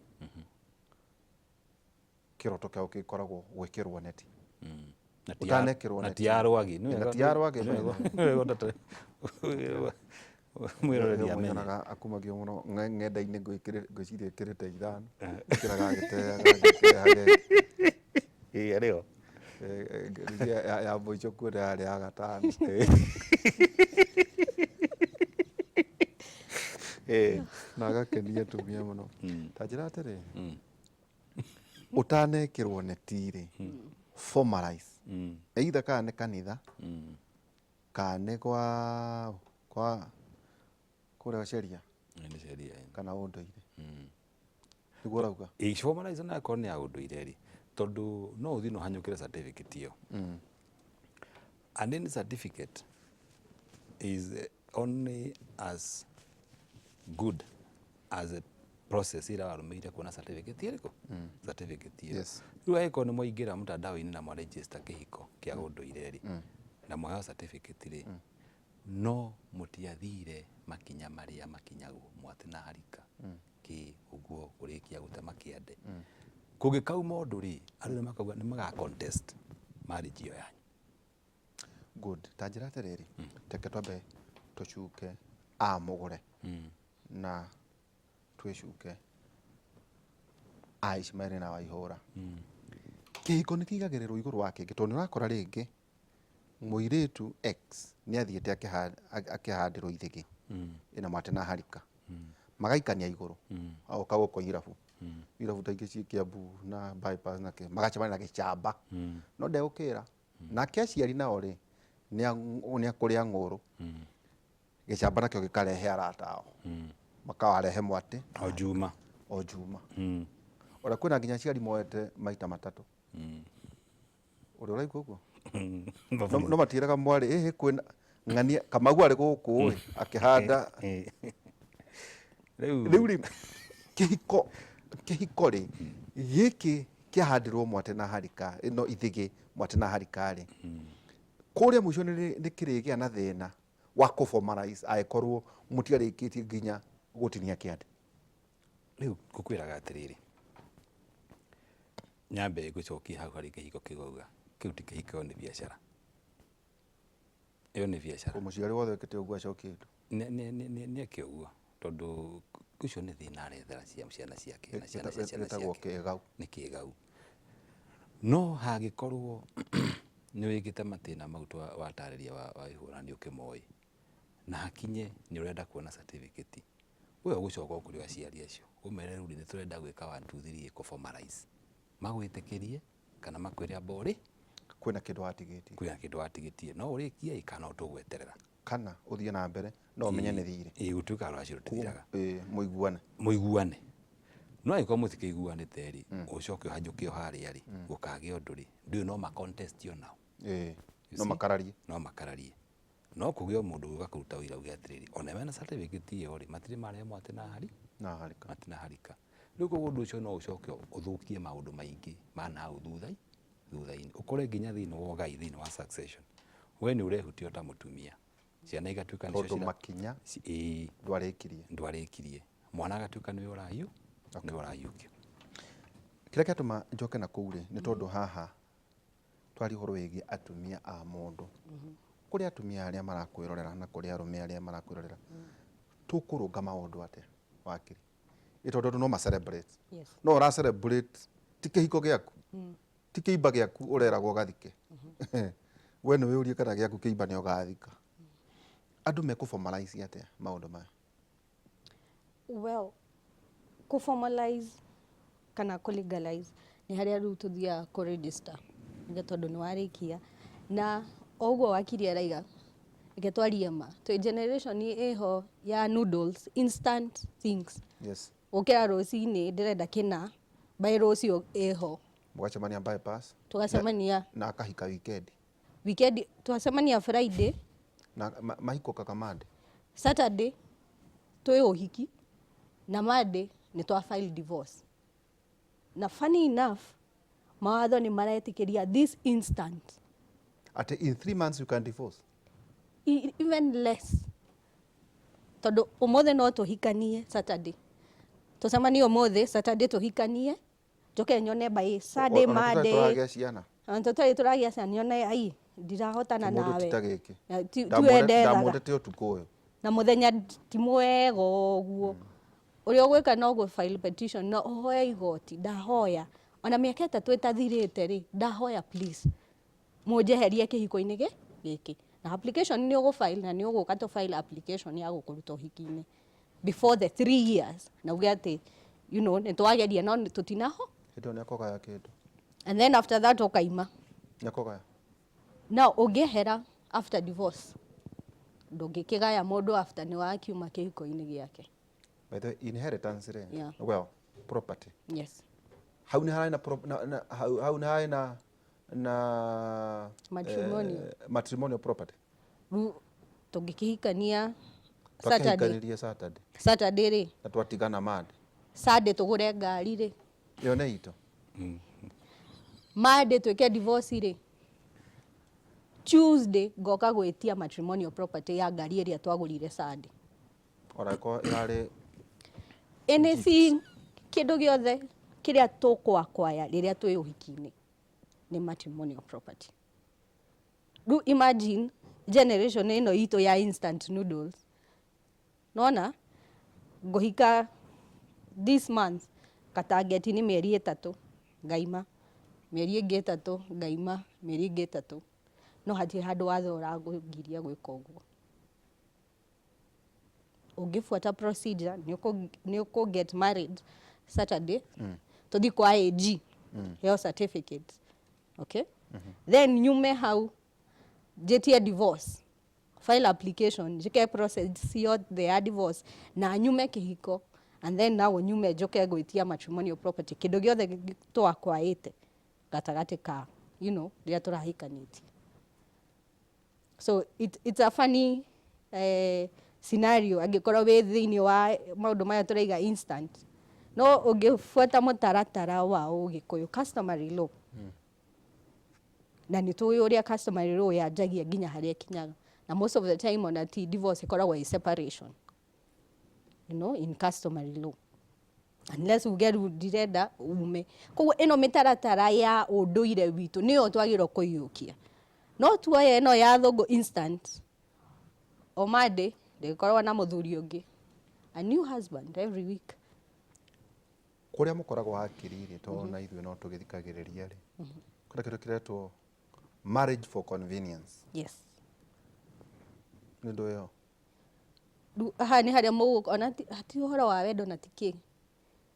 kĩroto kĩao gĩkoragwo gwĩkĩrwo neti Na ti Ũtanekĩrwo na neti. ti ya rwagĩ Na ti ya rwagĩ, mwĩroreri amenye nyonaga akumagio mũno ng'enda-inĩ ngwĩciria ĩkĩrĩte ithano ĩkĩraga agĩteaga agĩteaga ĩĩ arĩho ya mũico kuona yarĩ ya gatano na agakenia atumia mũno ta njĩra atĩrĩ ũtanekĩrwo neti rĩ formalize either kana nĩ kanitha kana nĩ kwa kũrĩa sheria Nĩ sheria kana ũndũire nĩguo ũrauga ĩ formalize na akorwo nĩ ya ũndũire rĩ Tondũ no ũthiĩ na ũhanyũkĩre certificate ĩyo, and any certificate is only as good as a process ĩrĩa warũmĩrĩire kuona certificate ĩrĩkũ, certificate ĩyo. Rĩu angĩkorwo nĩ mwaingĩra mũtandao-inĩ na mwaregister kĩhiko kĩa ũndũire rĩ, na mwaheo certificate rĩ, no mũtiathire makinya marĩa makinyagwo mwatinaharika kĩ ũguo kũrĩkia gũtema kĩande, kũngĩkauma ũndũ rĩ, andũ nĩ makauga nĩ maga contest marriage ĩyo yanyu. Good. Ta njĩra atĩrĩrĩ, reke twambe tũcuke a mũgũre na twĩcuke a Ismaili na Waihũra. Kĩhiko nĩ kĩigagĩrĩrwo igũrũ wa kĩngĩ, tondũ nĩ ũrakora rĩngĩ mũirĩtu X nĩ athiĩte akĩhandĩrwo ithĩgĩ ĩna mwate na harika, magaikania igũrũ, agoka gũkũ irabu, irabu ta ingĩ ciĩ Kiambu na bypass na kĩ, magacemania na gĩcamba no ndegũkĩra. Nake aciari nao rĩ, nĩ akũrĩa ng'ũrũ, gĩcamba nakĩo gĩkarehe arata ao, makawarehe mwatĩ. O Juma. O Juma. Ona kwĩna nginya aciari moete maita matatũ. Ũrĩa ũraigua ũguo no matiĩraga mwarĩ ĩhĩ kwĩna ng'ania Kamau arĩ gũkũ ĩ akĩhanda. Rĩu Rĩu rĩ, kĩhiko rĩ, gĩkĩ kĩahandirwo mwate na harika ĩno ithĩgĩ mwate na harika rĩ, kũrĩa mũico nĩ kĩrĩgĩa na thĩna wa kũ formalize angĩkorwo mũtiarĩkĩtie nginya gũtinia kĩande? Rĩu ngũkwĩraga atĩrĩrĩ, nyambe ngũcokie hau harĩ kĩhiko kĩu wauga. Kĩu ti kĩhiko, ĩyo nĩ biacara, ĩyo nĩ biacara. Mũciari wothe wĩkĩte ũguo acokie indo. Nĩ eke ũguo, tondũ ũcio nĩ thĩna arethera ciana ciake na ciana cia ciana Gĩtagwo ciake. Kĩgau. Nĩ kĩgau. No hangĩkorwo nĩ wĩkĩte matĩna mau watarĩria wa ihũra, nĩ ũkĩmoĩ na hakinye nĩ ũrenda kuona certificate, we ũgũcoka o kũrĩ aciari acio ũmere rĩu nĩ tũrenda gwĩka 1 2 3 kũ formalize, magwĩtĩkĩrie kana makwĩre amba ũrĩ Kwĩna kĩndũ watigĩtie. Kwĩna kĩndũ watigĩtie, no ũrĩkie ĩ kana tũgweterera. Kana ũthiĩ na mbere no ũmenye nĩ thirĩ. Ĩ, gũtuĩka rũracio rũtithiraga. Ĩ, mũiguane. Mũiguane. No angĩkorwo mũtikĩiguanĩte rĩ, ũcoke ũhanyũke o harĩa rĩ, gũkagĩa ũndũ rĩ, ndũĩ no ma contest onao. You No see? Makararie. No makararie. No kũgĩe mũndũ ũgũka kũruta ũira uge atĩrĩrĩ, ona mena certificate ĩyo rĩ, matirĩ marĩa mwatĩ na hari na harika. Matinaharika. Rĩu koguo ũndũ ũcio no ũcoke ũthũkie maũndũ maingĩ ma nahau thutha-inĩ, ũkore nginya thĩinĩ wa ũgai, thĩinĩ wa succession, we nĩ ũrehutio ta mũtumia, ciana igatuĩka nĩcio Tondũ makinya ĩĩ. Ndwarĩkirie. Ndwarĩkirie, mwana agatuĩka nĩwe ũrahiũ, nĩwe ũrahiũkio. Kĩrĩa kĩatũma njoke na kũu rĩ, nĩ tondũ haha twaria ũhoro wĩgiĩ atumia a mũndũ, kũrĩ atumia arĩa marakwĩrorera na kũrĩ arũme arĩa marakwĩrorera, tũkũrũnga maũndũ atĩa, wakiri? Ĩ tondũ andũ no ma celebrate. No ũra celebrate ti kĩhiko gĩaku, ti kĩimba gĩaku ũreragwo gathike. We nĩ wĩũrie kana gĩaku kĩimba nĩ ũgathika. Andũ mekũ formalize atĩa maũndũ maya? Well, kũ formalize kana kũ legalize nĩ harĩa rĩu tũthiaga kũ register nĩ tondũ nĩ warĩkia na o ũguo wakiri araiga. Reke twarie ma, twĩ generation ĩho ya noodles, instant things. Gũkĩra rũcinĩ ndĩrenda kĩna, by rũciũ ĩho. Mũgacemania bypass. Tũgacemania. Na akahika weekend. Weekend twacemania Friday. Na mahiko kakamande. Saturday twĩ ũhiki na Monday nĩ twa file divorce. Na funny enough, mawatho nĩ maretĩkĩria this instant. Ati in 3 months you can divorce? Even less, tondũ ũmũthĩ no tũhikanie Saturday, tũcemanie ũmũthĩ Saturday, tũhikanie, njoke nyone by Sunday, Ona tũtarĩ Monday. Tũragĩa ciana. Ona tũtarĩ tũragĩa ciana, nyone ai ndirahotana Mũndũ nawe. ti ta gĩkĩ. Na tiwe ndethaga. Ndamwendete ũtukũ ũyũ. Na mũthenya ti mwega ũguo. Ũrĩa ũgwĩka no gũ file petition na ũhoe igoti, ndahoya ona mĩaka 3 ĩtathirĩte rĩ, ndahoya please mũnjeherie kĩhiko-inĩ gĩkĩ. Na application nĩ ũgũ file na nĩ ũgũka tũ file application ya gũkũruta ũhiki-inĩ before the 3 years, na uge atĩ nĩ twageria no tũtinaho. Hĩndĩ ĩyo nĩakũgaya kĩndũ. And then after that ũkaima. Nĩakũgaya. Now ũngĩehera after divorce, ndũngĩkĩgaya mũndũ after nĩ wakiuma kĩhiko-inĩ gĩake. By the way, inheritance rĩ, Yeah. well, property. Yes. Hau nĩ hararĩ na hau nĩ hararĩ na Matrimonial. Matrimonial property. Rĩu tũngĩkĩhikania Saturday. Twakĩhikanirie Saturday. Saturday rĩ. Na twatigana Monday. Sunday tũgũre ngari rĩ. Ĩyo nĩ itũ. Monday twĩke divorce rĩ. Tuesday ngoka gwĩtia matrimonial property ya ngari ĩrĩa twagũrire Sunday. Ona ĩkorwo ĩrarĩ Anything, kĩndũ gĩothe kĩrĩa tũkwakwaya rĩrĩa twĩ ũhiki-inĩ nĩ matrimonial property. Rĩu imagine generation ĩno itũ ya instant noodles. Nona ngũhika this month, katageti nĩ mĩeri 3 ngaima, mĩeri ĩngĩ 3 ngaima, mĩeri ĩngĩ 3. No hatirĩ handũ watho ũrakũgiria gwĩka ũguo. Ũngĩbuata procedure, nĩ ũkũ get married Saturday, tũthiĩ kwa AG, heo certificate. Okay? Then nyume hau njĩtie divorce, file application, njĩke process yothe ya divorce na nyume kĩhiko, and then now nyume njoke gwĩtia matrimonial property, kĩndũ gĩothe twakwaĩte gatagatĩ ka rĩrĩa tũrahikanĩtie. So it's a funny scenario angĩkorwo wĩ thĩinĩ wa maũndũ maya tũraiga instant. No ũngĩbuata mũtaratara wa Ũgĩkũyũ, customary law, na nĩ tũĩ ũrĩa customary law yanjagia nginya harĩa ĩkinyaga, na most of the time ona ti divorce, ĩkoragwo ĩ separation in customary law, unless uge rĩu ndirenda ume. Koguo ĩno mĩtaratara ya ũndũire witũ nĩyo twagĩrĩirwo kũiyũkia. No tuoye ĩno ya thũngũ instant, o Monday ndĩgĩkorwo na mũthuri ũngĩ, a new husband every week. Kũrĩa mũkoragwo hakiri-rĩ, tondũ na ithuĩ no tũgĩthikagĩrĩria rĩ, kwĩna kĩndũ kĩretwo marriage for convenience. Yes. Nĩ ndũ ĩyo. Rĩu haha nĩ harĩa mũgũka ona ti ũhoro wa wendo na ti kĩ,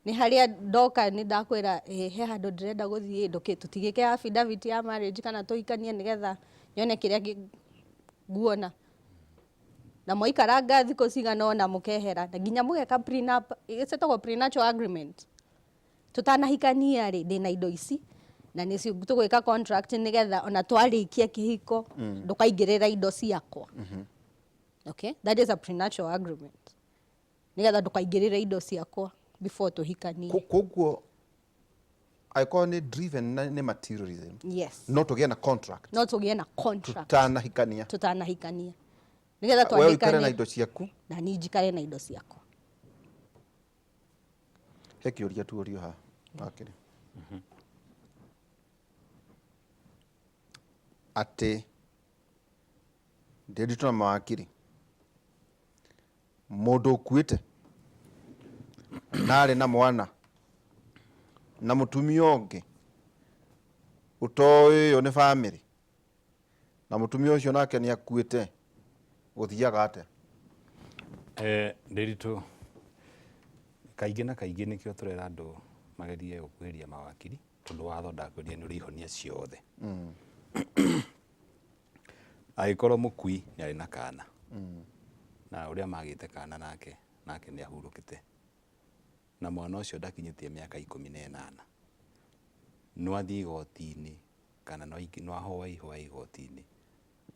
nĩ harĩa ndoka nĩ ndakwĩra, he handũ ndĩrenda gũthiĩ, ndũkĩ tũtigĩke affidavit ya marriage kana tũhikanie nĩgetha nyone kĩrĩa nguona. Na mwaikaranga thikũ cigana ũna mũkehera, na nginya mũgeka prenup, ĩtagwo prenuptial agreement. Tũtanahikania rĩ, ndĩna indo ici na nĩcio tũgwĩka contract nĩgetha ona twarĩkia kĩhiko ndũkaingĩrĩra indo ciakwa. Okay, that is a prenuptial agreement, nĩgetha ndũkaingĩrĩre indo ciakwa before tũhikanie. Koguo angĩkorwo nĩ driven nĩ materialism, Yes. no tũgĩe na contract. No tũgĩe na contract. Tũtanahikania. Tũtanahikania, nĩgetha we ũikare na twandĩkane indo ciaku na niĩ njikare na indo ciakwa. He kĩũria tuorio haha, wakĩrĩ atĩ ndĩnditũ na mawakiri, mũndũ ũkuĩte na arĩ na mwana na mũtumia ũngĩ ũtoĩ ũyũ nĩ bamĩrĩ, na mũtumia ũcio nake nĩ akuĩte, gũthiaga atĩa? Ndĩritũ, kaingĩ na kaingĩ nĩkĩo tũrera andũ magerie gũkuhĩrĩria mawakiri, tondũ watho ndakwĩrire nĩ ũrĩ ihonia ciothe. Angĩkorwo mũkui nĩ arĩ na kana, na ũrĩa magĩte kana nake nĩ ahurũkĩte, na mwana ũcio ndakinyĩtie mĩaka 18, no athiĩ igoti-inĩ kana no ahoe ihoya igoti-inĩ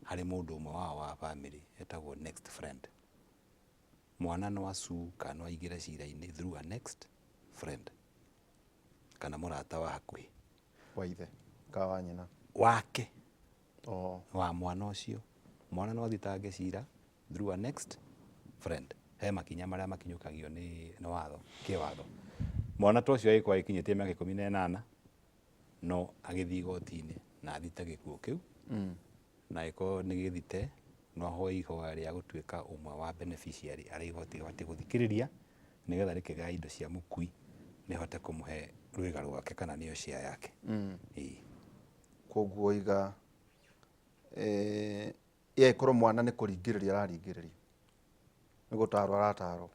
harĩ mũndũ ũmwe wao wa bamĩrĩ etagwo next friend. Mwana no acu kana no aingĩre cira-inĩ through a next friend kana mũrata wa hakuhĩ. Wa ithe ka wa nyina? Wake. Oh. Wa mwana ũcio. Mwana no athitange cira through a next friend. He makinya marĩa makinyũkagio nĩ watho, kĩwatho. Mwana ta ũcio agĩkorwo agĩkinyĩtie mĩaka 18, no agĩthiĩ igoti-inĩ na athite gĩkuũ kĩu, na angĩkorwo nĩ gĩthite, no ahoe ihoya rĩa gũtuĩka ũmwe wa beneficiary arĩa igoti rĩbatiĩ gũthikĩrĩria nĩgetha rĩkĩgaya indo cia mũkui rĩhote kũmũhe rwĩga rwake kana nĩyo share yake. Ĩĩ. Koguo iga ĩkorwo mwana nĩ kũringĩrĩria araringĩrĩrio, nĩ gũtarwo aratarwo?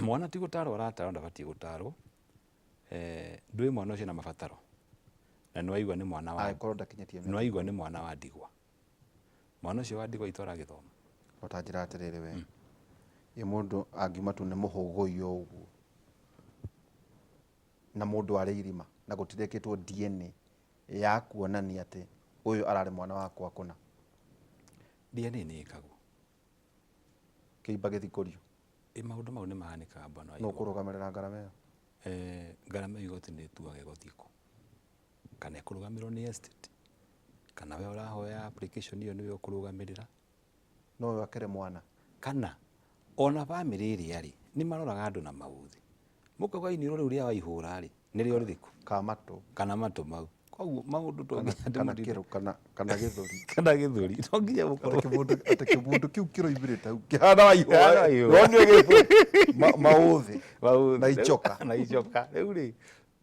Mwana ti gũtarwo aratarwo, ndabatiĩ gũtarwo. Ndũĩ mwana ũcio na mabataro, na nĩwaigua nĩ mwana wa Angĩkorwo ndakinyĩtie mĩaka. Nĩwaigua nĩ mwana wa ndigwa. Mwana ũcio wa ndigwa itũ aragĩthoma. No ta njĩra atĩrĩrĩ, we ĩ mũndũ angiuma tu nĩ mũhũgũi o ũguo na mũndũ arĩ irima. Na gũtirekĩtwo DNA ya kuonania atĩ ũyũ ararĩ mwana wakwa kũna. DNA nĩ ĩkagwo. Kĩimba gĩthikũrio. Ĩ maũndũ mau nĩ mahanĩkaga bwana wa No Igũrũ. kũrũgamĩrĩra ngarama ĩyo. Ngarama ĩyo igoti nĩ ĩtuaga ĩgũthiĩ kũ, kana ĩkũrũgamĩrĩrwo nĩ estate, kana we ũrahoya application ĩyo nĩwe ũkũrũgamĩrĩra. No we akĩrĩ mwana. Kana ona bamĩrĩ ĩrĩa rĩ nĩ maroraga andũ na maũthĩ, mũkauga iniũrũ rĩu rĩa Waihũra rĩ nĩrĩo rĩrĩkũ, Ka matũ. Kana matũ mau. Koguo maũndũ to Kana, nginya kana ndĩmũrinde. kĩro kana gĩthũri. Kana gĩthũri no nginya mũkorwo Atĩ kĩmũndũ kĩu kĩroimĩrĩte hau kĩhana Waihũra. Kĩhana Waihũra. No nĩ gĩthũri. Maũthĩ. Maũthĩ. Na icoka. Na icoka. Rĩu rĩ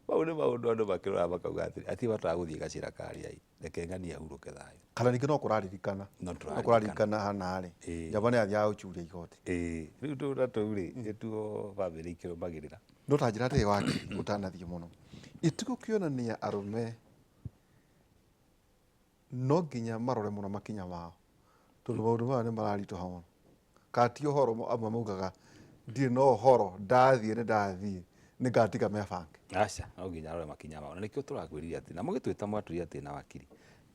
mau nĩ maũndũ andũ makĩrora makauga atĩrĩ ati bataga gũthiĩ gacĩra karĩa ĩ reke ng'ania ahurũke thayũ. Kana ningĩ no kũraririkana. No No tũraririkana. kũraririkana hana rĩ. Njamba nĩ athiaga gũcuria igoti. Ĩĩ rĩu tũu na tũu rĩ nĩtuo bamĩrĩ ikĩrũmagĩrĩra. No ta njĩra atĩrĩ wakiri ũtanathiĩ mũno. Itigũkĩonania arũme no nginya marore mũno makinya mao tondũ maũndũ maya nĩ mararitũha mũno. Kana ti ũhoro amwe maugaga ndirĩ na ũhoro ndathiĩ nĩ ndathiĩ nĩ ngatiga mebange. Aca no nginya arore makinya mao na nĩkĩo tũrakwĩrire atĩ na mũgĩtwĩta mwatwĩrire atĩ na wakiri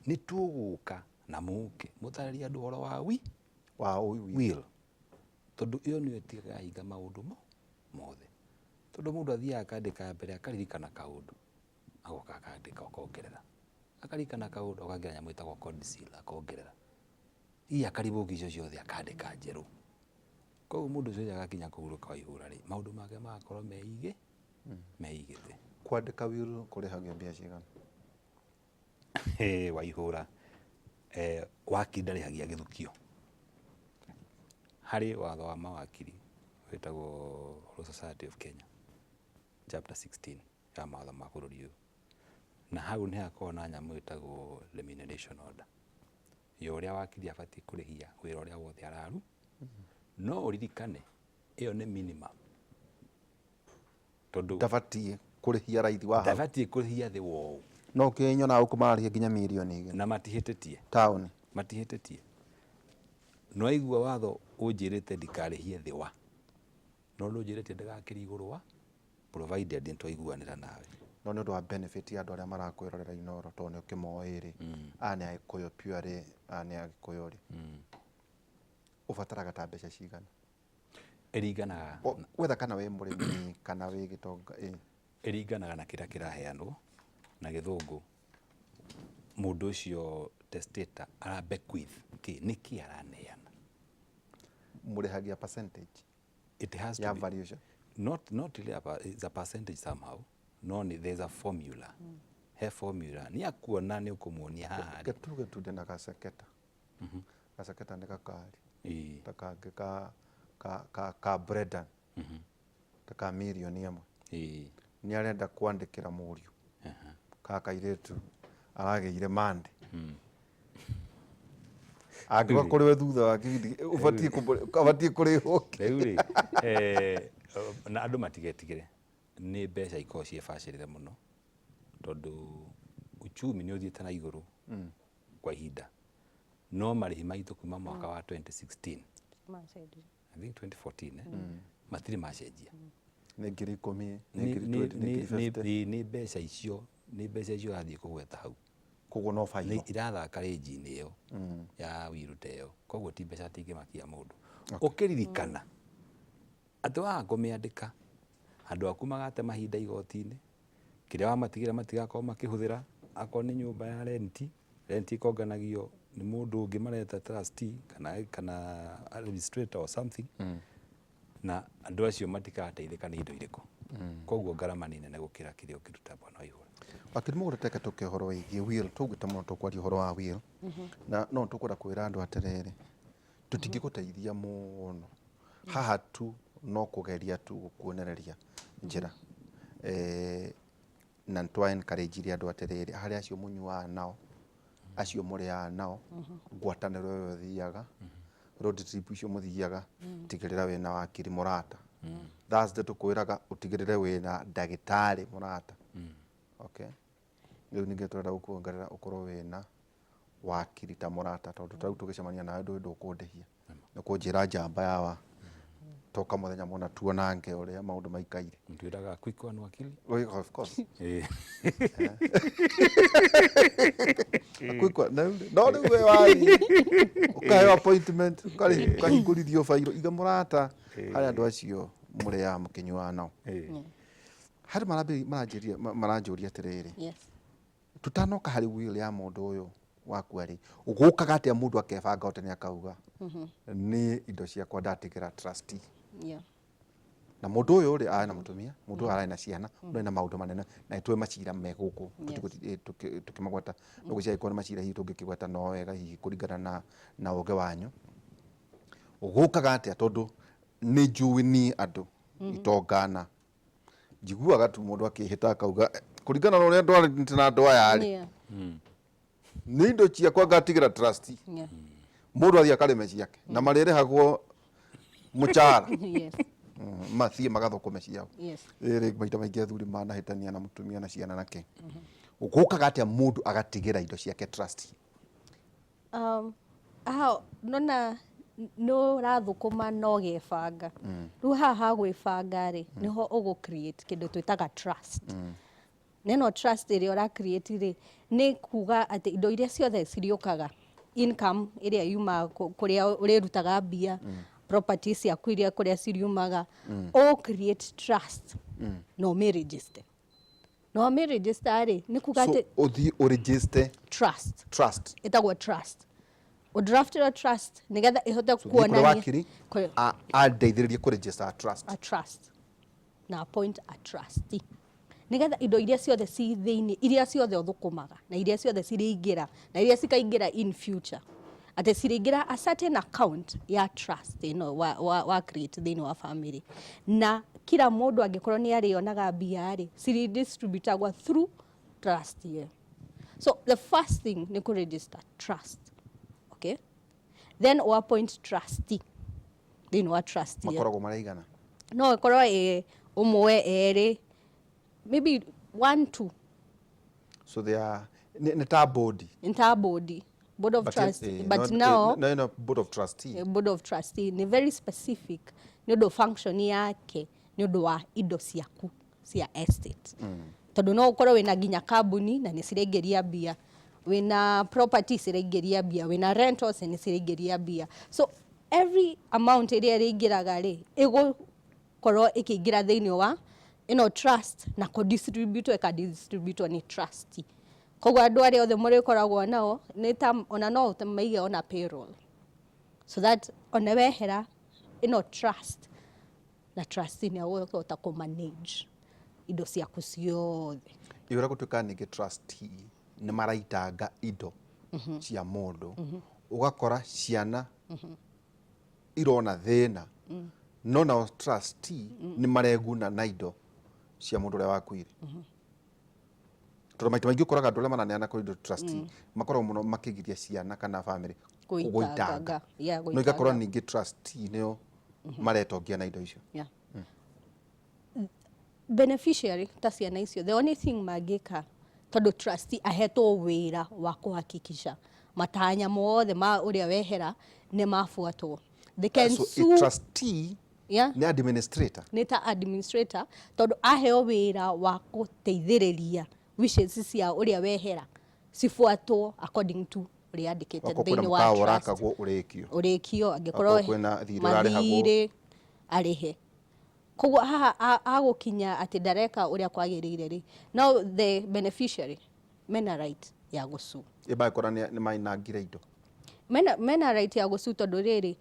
nĩ tũgũka na mũke mũtarĩrie andũ ũhoro wa wi Wa will. Will tondũ ĩyo nĩyo ĩtigaga hinga maũndũ mo mothe tondũ mũndũ athiaga akandĩka mbere akaririkana kaũndũ agoka akandĩka akongerera akaririkana kaũndũ akongerera nyamũ ĩtagwo codicil akongerera iya akariboki icio ciothe akandĩka njerũ. Koguo mũndũ ũcio agakinya kũhurũka Waihũra rĩ maũndũ make magakorwo meigĩte. Kwandĩka will kũrĩhagio mbia cigana? Waihũra wakiri ndarĩhagia gĩthukio. Harĩ watho wa mawakiri wĩtagwo Law Society of Kenya chapter 16 ya mawatho ma bũrũri ũyũ, na hau nĩ hakoragwo na nyamũ ĩtagwo remuneration order ya ũrĩa wakiri abatiĩ kũrĩhia wĩra ũrĩa wothe araru. No ũririkane ĩyo nĩ minimum tondũ Ndabatiĩ kũrĩhia raithi wa hau. Ndabatiĩ kũrĩhia thĩ wa ũũ. No kĩnyonaga gũkũ mararĩhia nginya mirioni igĩrĩ. Na matihĩtĩtie. Taũni. Matihĩtĩtie. Nĩwaigua watho ũnjĩrĩte ndikarĩhie thĩ wa no ndũnjĩrĩte ndĩgakĩrie igũrũ wa provided nĩtwaiguanĩra nawe. No nĩ ũndũ wa benefit ya andũ arĩa marakwĩrorera Inooro tondũ nĩ ũkĩmoĩ rĩ, aya nĩ Agĩkũyũ purely, aya nĩ Agĩkũyũ rĩ, ũbataraga ta mbeca cigana? Ĩringanaga Wetha kana wĩ mũrĩmi kana wĩ gĩtonga ĩ. Ĩringanaga na kĩrĩa kĩraheanwo na gĩthũngũ mũndũ ũcio testator ara bequeath kĩ nĩkĩ araneana. Mũrĩhagia percentage It has ya to be valuation. Not really it's a percentage somehow. No ni there's a formula. He formula ni akuona ni ukumuonia haha. Reke tuge tu ndĩna gaceketa. Gaceketa nĩ gakari. Ta kangĩ ka Bredan. Ta ka mirioni ĩmwe. Nĩ arenda kwandĩkĩra mũriũ. Ka kairĩtu aragĩire mande. Angĩũka kũrĩ we thutha wa kĩbindi ũbatiĩ kũrĩhwo kĩ? Rĩu rĩ, na andũ matigetigĩre nĩ mbeca ikoragwo ciĩbacĩrĩre mũno tondũ uchumi nĩ ũthiĩte na igũrũ kwa ihinda no marĩhi maitũ kuma mwaka wa 2016 I think 2014 matirĩ macenjia. Nĩ 10,000, nĩ 20,000, nĩ 50,000. Nĩ mbeca icio, nĩ mbeca icio ũrathiĩ kũgweta hau. Koguo no baitho. Nĩ irathaka rĩnji-inĩ ĩyo ya wiru ta ĩyo. Koguo ti mbeca tingĩmakia mũndũ. Ũkĩririkana atĩ waga kũmĩandĩka andũ aku magate mahinda igoti-inĩ, kĩrĩa wamatigĩra matigakorwo makĩhũthĩra, akorwo nĩ nyũmba ya renti, renti ĩkonganagio nĩ mũndũ ũngĩ mareta trustee kana administrator or something. Na andũ acio matikateithĩka nĩ indo irĩkũ. Koguo ngarama nĩ nene gũkĩra kĩrĩa ũkĩruta bwana wa igũrũ. Wakiri Mũgũnda teke tũke ũhoro wĩgiĩ will, tũgwĩte mũno tũkwaria ũhoro wa will. Na no tũkwenda kwĩra andũ atĩrĩrĩ, tũtingĩgũteithia mũno. Haha tu no kũgeria tu gũkuonereria njĩra. Na nĩ twa encourage andũ atĩrĩrĩ, harĩ acio mũnyuaga nao, acio mũrĩaga nao, ngwatanĩro ĩyo ũthiaga, road trip icio mũthiaga, tigĩrĩra wĩna wakiri mũrata. Thursday tũkwĩraga ũtigĩrĩre wĩna ndagĩtarĩ mũrata. Okay. Rĩu ningĩ tũrenda gũkuongerera ũkorwo wĩna wakiri ta mũrata, tondũ ta rĩu tũgĩcemania nawe ndũĩ ndũkũndĩhia. Nĩ kũnjĩra njamba ya wa. Toka mũthenya mũna tuonange ũrĩa maũndũ maikaire. Twĩraga quick one wakili. Well, of course. Eh. Quick one. No rĩu we wathiĩ ũkaheo appointment, ũkahingũrithio bairo iga mũrata harĩ andũ acio mũrĩaga mũkĩnyuaga nao. Harĩ maranjĩria maranjũria atĩrĩrĩ, Yes. tutanoka harĩ will ya mũndũ ũyũ wakua rĩ, gũkaga atĩa mũndũ akebanga tene akauga nĩ indo ciakwa ndatigĩra trustee? Na mũndũ ũyũ rĩ, arĩ na mũtumia, mũndũ ũyũ ararĩ na ciana, mũndũ na maũndũ manene, na nĩtũĩ macira me gũkũ tũkĩmagweta, no gwĩciria angĩkorwo nĩ macira hihi tũngĩkĩgweta no wega hihi kũringana na ũgĩ wanyu. Gũkaga atĩa tondũ nĩ njũĩ niĩ andũ itongana njiguaga tu mũndũ akĩhĩta akauga, "Kũringana na ũrĩa ndwaranĩte na andũ aya rĩ, nĩ indo ciakwa ngatigĩra trustee." Mũndũ athiĩ akarĩme ciake na marĩrĩhagwo mũcara. Mathiĩ magathũkũme ciao. Rĩrĩ maita maingĩ athuri manahĩtania na mũtumia na ciana nake. Gũkaga atĩa mũndũ agatigĩra indo ciake trustee? Haha nona nĩ ũrathũkũma na ũgebanga. Rĩu haha ha gwĩbanga rĩ, nĩho ũgũ create kĩndũ twĩtaga trust. Na ĩno trust ĩrĩa ũra create rĩ, nĩ kuga atĩ indo iria ciothe cirĩũkaga, income ĩrĩa yumaga kũrĩa ũrĩrutaga mbia, property ciaku iria kũrĩa ciriumaga, ũ create trust na ũmĩ register. Na wamĩ register rĩ, nĩ kuga So atĩ ũthiĩ ũregister trust. Trust. Ĩtagwo trust. Ũdraftĩrwo trust nĩgetha ĩhote So thiĩ kũrĩ kuonania wakiri andeithĩrĩrie kũregister a trust. A trust na appoint a trustee nĩgetha indo iria ciothe ci thĩinĩ, iria ciothe ũthũkũmaga na iria ciothe cirĩingĩra na iria cikaingĩra in future, atĩ cirĩingĩra a certain account ya trust ĩno wa create thĩinĩ wa family, na kila mũndũ angĩkorwo nĩ arĩonaga mbia rĩ, cirĩdistributagwo through trust ĩyo. So the first thing nĩ kũ register trust, okay? Then o appoint trustee thĩinĩ wa trust ĩyo. Makoragwo maraigana? No ĩkorwo ĩ ũmwe, erĩ, maybe one, two. So they are nĩ ta board. Nĩ ta board, board of But trust, but not, now no, board of trustee. Board of trustee nĩ very specific nĩ ũndũ function yake nĩ ũndũ wa indo ciaku cia estate, tondũ no ũkorwo wĩna nginya kambuni na nĩ ciraingĩria mbia, wĩna property ciraingĩria mbia, wĩna rentals nĩ ciraingĩria mbia, so every amount ĩrĩa ĩrĩingĩraga rĩ, ĩgũkorwo ĩkĩingĩra thĩinĩ wa ĩno trust na kũdistributwo, ĩkadistributwo nĩ trustee. Koguo andũ arĩa othe mũrĩkoragwo nao nĩ ta ona no maige ona payroll, so that ona wehera ĩno trust na trustee nĩ agũhota kũ manage indo ciaku ciothe. Ĩ ũrĩa gũtuĩka ningĩ trustee nĩ maraitanga indo cia mũndũ, ũgakora ciana irona thĩna, no nao trustee nĩ mareguna na indo cia mũndũ ũrĩa wakuire, tondũ maita maingĩ ũkoraga andũ arĩa maraneana kũrĩ indo trustee makoragwo mũno makĩgiria ciana kana family gũitanga. No igakorwo ningĩ trustee nĩo maretongia na indo icio. Yeah. Beneficiary ta ciana icio, the only thing mangĩka, tondũ trustee ahetwo wĩra wa kũhakikisha matanya mothe ma ũrĩa wehera nĩ mabuatwo, they can So sue. A trustee nĩ administrator. Nĩ ta administrator, tondũ aheo wĩra wa gũteithĩrĩria wishes cia ũrĩa wehera cibuatwo according to ũrĩa andĩkĩte Okorwo kwĩna thĩinĩ wa mũkawa trust. ũrakagwo ũrĩkio. Ũrĩkio, angĩkorwo Okorwo kwĩna thirĩ ũrarĩhagwo. Mathirĩ arĩhe. Koguo haha agũkinya atĩ ndareka ũrĩa kwagĩrĩire rĩ, no the beneficiary mena right ya gũsue. Ĩ mangĩkora nĩ mainangire indo? Mena right ya gũsue, tondũ rĩrĩ,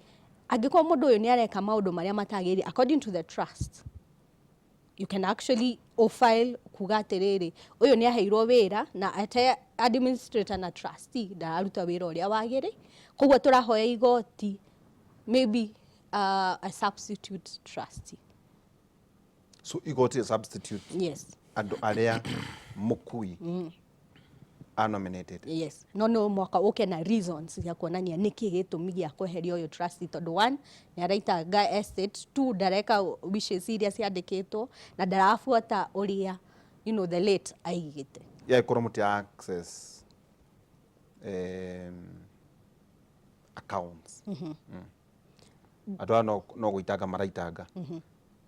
angĩkorwo mũndũ ũyũ nĩ areka maũndũ marĩa matagĩrĩire according to the trust, you can actually file kuga atĩrĩrĩ, ũyũ nĩ aheirwo wĩra na ate administrator na trustee ndararuta wĩra ũrĩa wagĩrĩ, koguo tũrahoya igoti maybe a substitute trustee. So igoti substitute Yes. andũ arĩa mũkui anominated. Yes, no mwaka ũke na reasons cia kuonania nĩkĩ gĩtũmi gĩa kweheria ũyũ trustee, tondũ one, nĩ araitanga estate, two, ndareka wishes iria ciandĩkĩtwo na ndarabuata ũrĩa the late aigĩte. Yagĩkorwo mũti access accounts. Andũ aya no gũitanga maraitanga.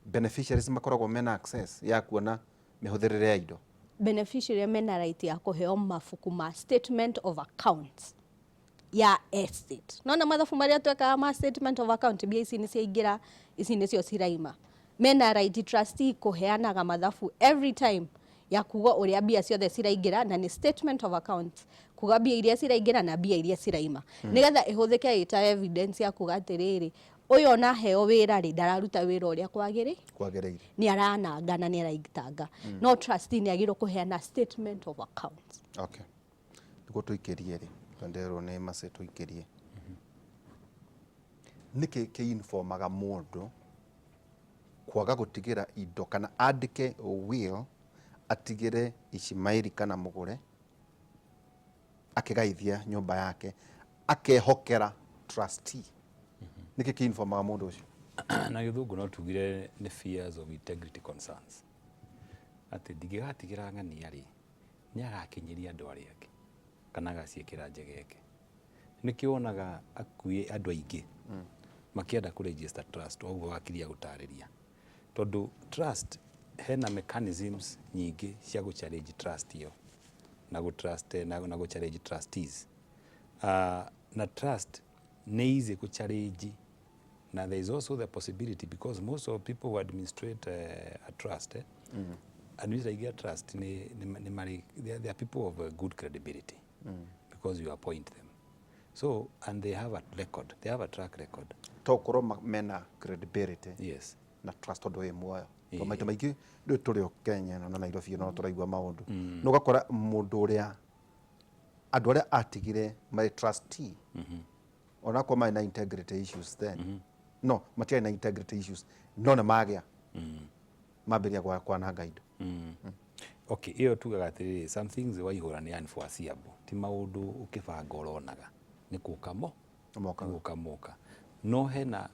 Beneficiaries makoragwo mena access ya kuona mĩhũthĩrĩre ya indo. Beneficiary mena right ya kũheo mabuku ma statement of accounts ya estate. Nona mathabu marĩa twekaga ma statement of account, mbia ici nĩ ciaingĩra, ici nĩcio ciraima. Mena right trustee kũheanaga mathabu every time ya kuga ũrĩa mbia ciothe ciraingĩra, na nĩ statement of accounts kuga mbia iria ciraingĩra na mbia iria ciraima, nĩgetha ĩhũthĩke ĩta evidence ya kuga atĩrĩrĩ, ũyũ ona heo wĩra rĩ, ndararuta wĩra ũrĩa kwagĩrĩ kwagĩrĩire. Nĩ arananga na nĩ araitanga. No trustee nĩ agĩrĩirwo kũheana statement of accounts. Okay, nĩguo tũikĩrie rĩ, twenderwo nĩ mace tũikĩrie nĩkĩ kĩ-informaga mũndũ kwaga gũtigĩra indo kana andĩke will atigĩre Ishimaili kana mũgũre akĩgaithia nyũmba yake akehokera trustee? Nĩkĩ kĩ-informaga mũndũ ũcio? Na gĩthũngũ no tugire nĩ fears of integrity concerns, atĩ ndingĩgatigĩra ng'ania rĩ, nĩ agakinyĩria andũ arĩa angĩ kana agaciĩkĩra njegeke. Nĩkĩo wonaga akuĩ andũ aingĩ makĩenda kũ register trust, ũguo wakiria gũtarĩria, tondũ trust hena mechanisms nyingĩ cia gũ challenge trust ĩyo na gũ trust na gũ challenge trustees, na trust nĩ easy kũ challenge, na there is also the possibility, because most of people who administrate a trust, administrator aingĩ a trust nĩ marĩ they are people of good credibility because you appoint them, so and they have a record, they have a track record. To ũkorwo mena credibility na trust tondũ wĩ muoyo. To maita maingĩ rĩu tũrĩ o Kenya ĩno na Nairobi ĩno tũraigua maũndũ no ũgakora mũndũ ũrĩa andũ arĩa atigire marĩ trustee, onakorwo marĩ na integrity issues, then no matiarĩ na integrity issues, no nĩ magĩa mambĩrĩria kwananga indo. Okay, ĩyo tugaga atĩrĩrĩ, some things waihũra nĩ unforeseeable, ti maũndũ ũkĩbanga ũronaga nĩ kũka mo Mokaga. Nĩ gũka moka. No hena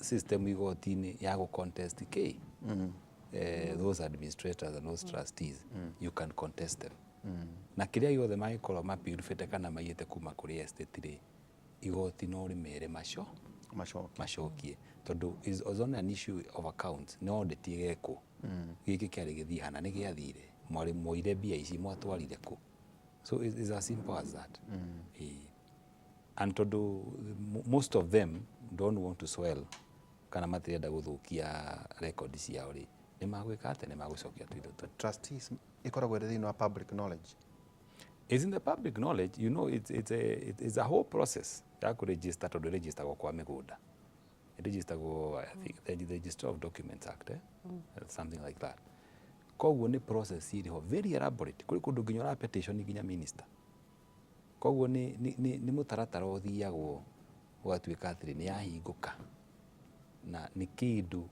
system igoti-inĩ ya gũ contest k those administrators and those trustees. You can contest them, na kĩrĩa gĩothe mangĩkorwo mapirubĩte kana maiyĩte kuma kũrĩ estate rĩ, igoti no rĩmere maco macoke. Macokie, tondũ is only an issue of accounts, no audit ĩgekwo, gĩkĩ kĩarĩ gĩthiĩ hana nĩ gĩathire, mwarĩ mwoire mbia ici mwatwarire kũ? So it's as simple as that. Ĩĩ. And tondũ most of them don't want to swell kana matirenda gũthũkia record ciao rĩ, nĩ magwĩka atĩ nĩ magũcokia tũindo tũu. Trustees ĩkoragwo ĩrĩ thĩinĩ wa public knowledge? It's in the public knowledge. It's a whole process ya kũregister, tondũ registergwo kwa mĩgũnda, registergwo, I think, the Registrar of Documents Act, eh? Something like that. Koguo nĩ process ĩrĩ ho very elaborate, kũrĩ kũndũ nginya ũra petition nginya minister. Koguo nĩ mũtaratara ũthiagwo ũgatuĩka atĩrĩ nĩ yahingũka na nĩ kĩndũ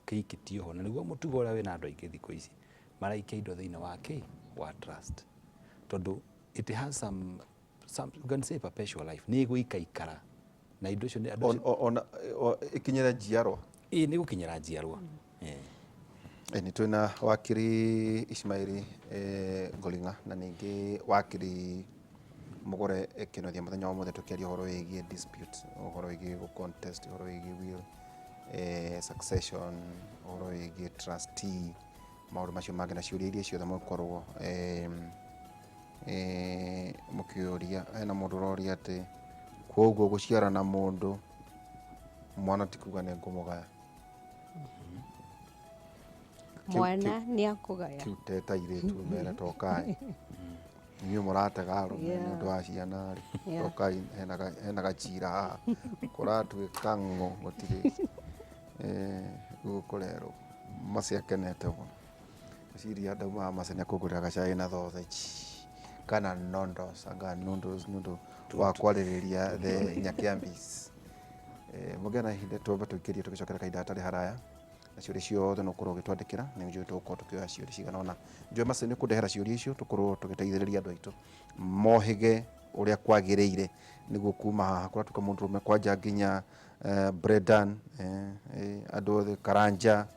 kĩikĩtio ho, na nĩguo mũtugo ũrĩa wĩna andũ aingĩ thikũ ici maraikia indo thĩinĩ wa kĩ wa trust, tondũ it has some, you can say, perpetual life, nĩ ĩgũikaikara na indo icio andũ Ona ĩkinyĩre njiarwa. Ĩĩ, nĩ gũkinyĩra njiarwa. Eh. Nĩ twĩna wakiri Ismaili Ngoring'a na ningĩ wakiri Mũgũre Kĩnuthia mũthenya wa ũmũthĩ, tũkĩaria ũhoro wĩgiĩ dispute, ũhoro wĩgiĩ gũ contest, ũhoro wĩgiĩ will, succession, ũhoro wĩgiĩ trustee, maũndũ macio mangĩ na ciũria iria ciothe mũgũkorwo mũkĩũria. Hena mũndũ ũroria atĩ koguo gũciara na mũndũ mwana ti kuga nĩ ngũmũgaya. Mwana nĩ akũgaya. Kĩu teta airĩtu mere tokai inyuĩ mũratega arũme nĩ ũndũ wa ciana rĩ. Tokai hena gacira haha kũratuĩka ng'o gũtirĩ gũkũrerwo maci akenete mũno. Ngwĩciria ndauma maci nĩ akũngũrĩra gacai na sausage kana noodles, anga noodles, nĩ ũndũ wa kwarĩrĩria the Nyakiambis. Mũngĩona ihinda twambe tũikĩrie, tũgĩcokera kahinda hatarĩ haraya na ciũria ciothe no ũkorwo ũgĩtwandĩkĩra, nĩ njũĩ tũgũkorwo tũkĩoya ciũria cigana ũna. Njũĩ maci nĩ ũkũndehera ciũria icio, tũkorwo tũgĩteithĩrĩria andũ aitũ mohĩge ũrĩa kwagĩrĩire, nĩguo kuma haha kũratuĩka mũndũrũme kwanja nginya Brendan, andũ othe Karanja,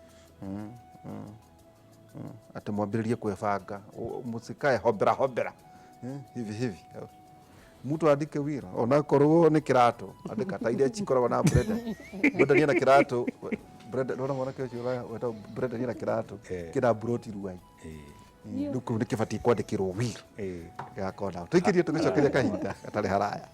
atĩ mwambĩrĩrie kwĩbanga, mũtikae hobera hobera, hivi hivi. Mtu andike wira onakorwo nĩ kĩratũ, andĩka ta iria cikoragwo na Brenda. Brenda niĩ na kĩratũ, Brenda ndona mwanake ũcio wetagwo Brenda niĩ na kĩratũ kĩna mburoti Ruai. Rĩu kĩu nĩ kĩbatiĩ kwandĩkĩrwo will. Gĩgakorwo na tũikĩrie tũgĩcokeria kahinda gatarĩ haraya.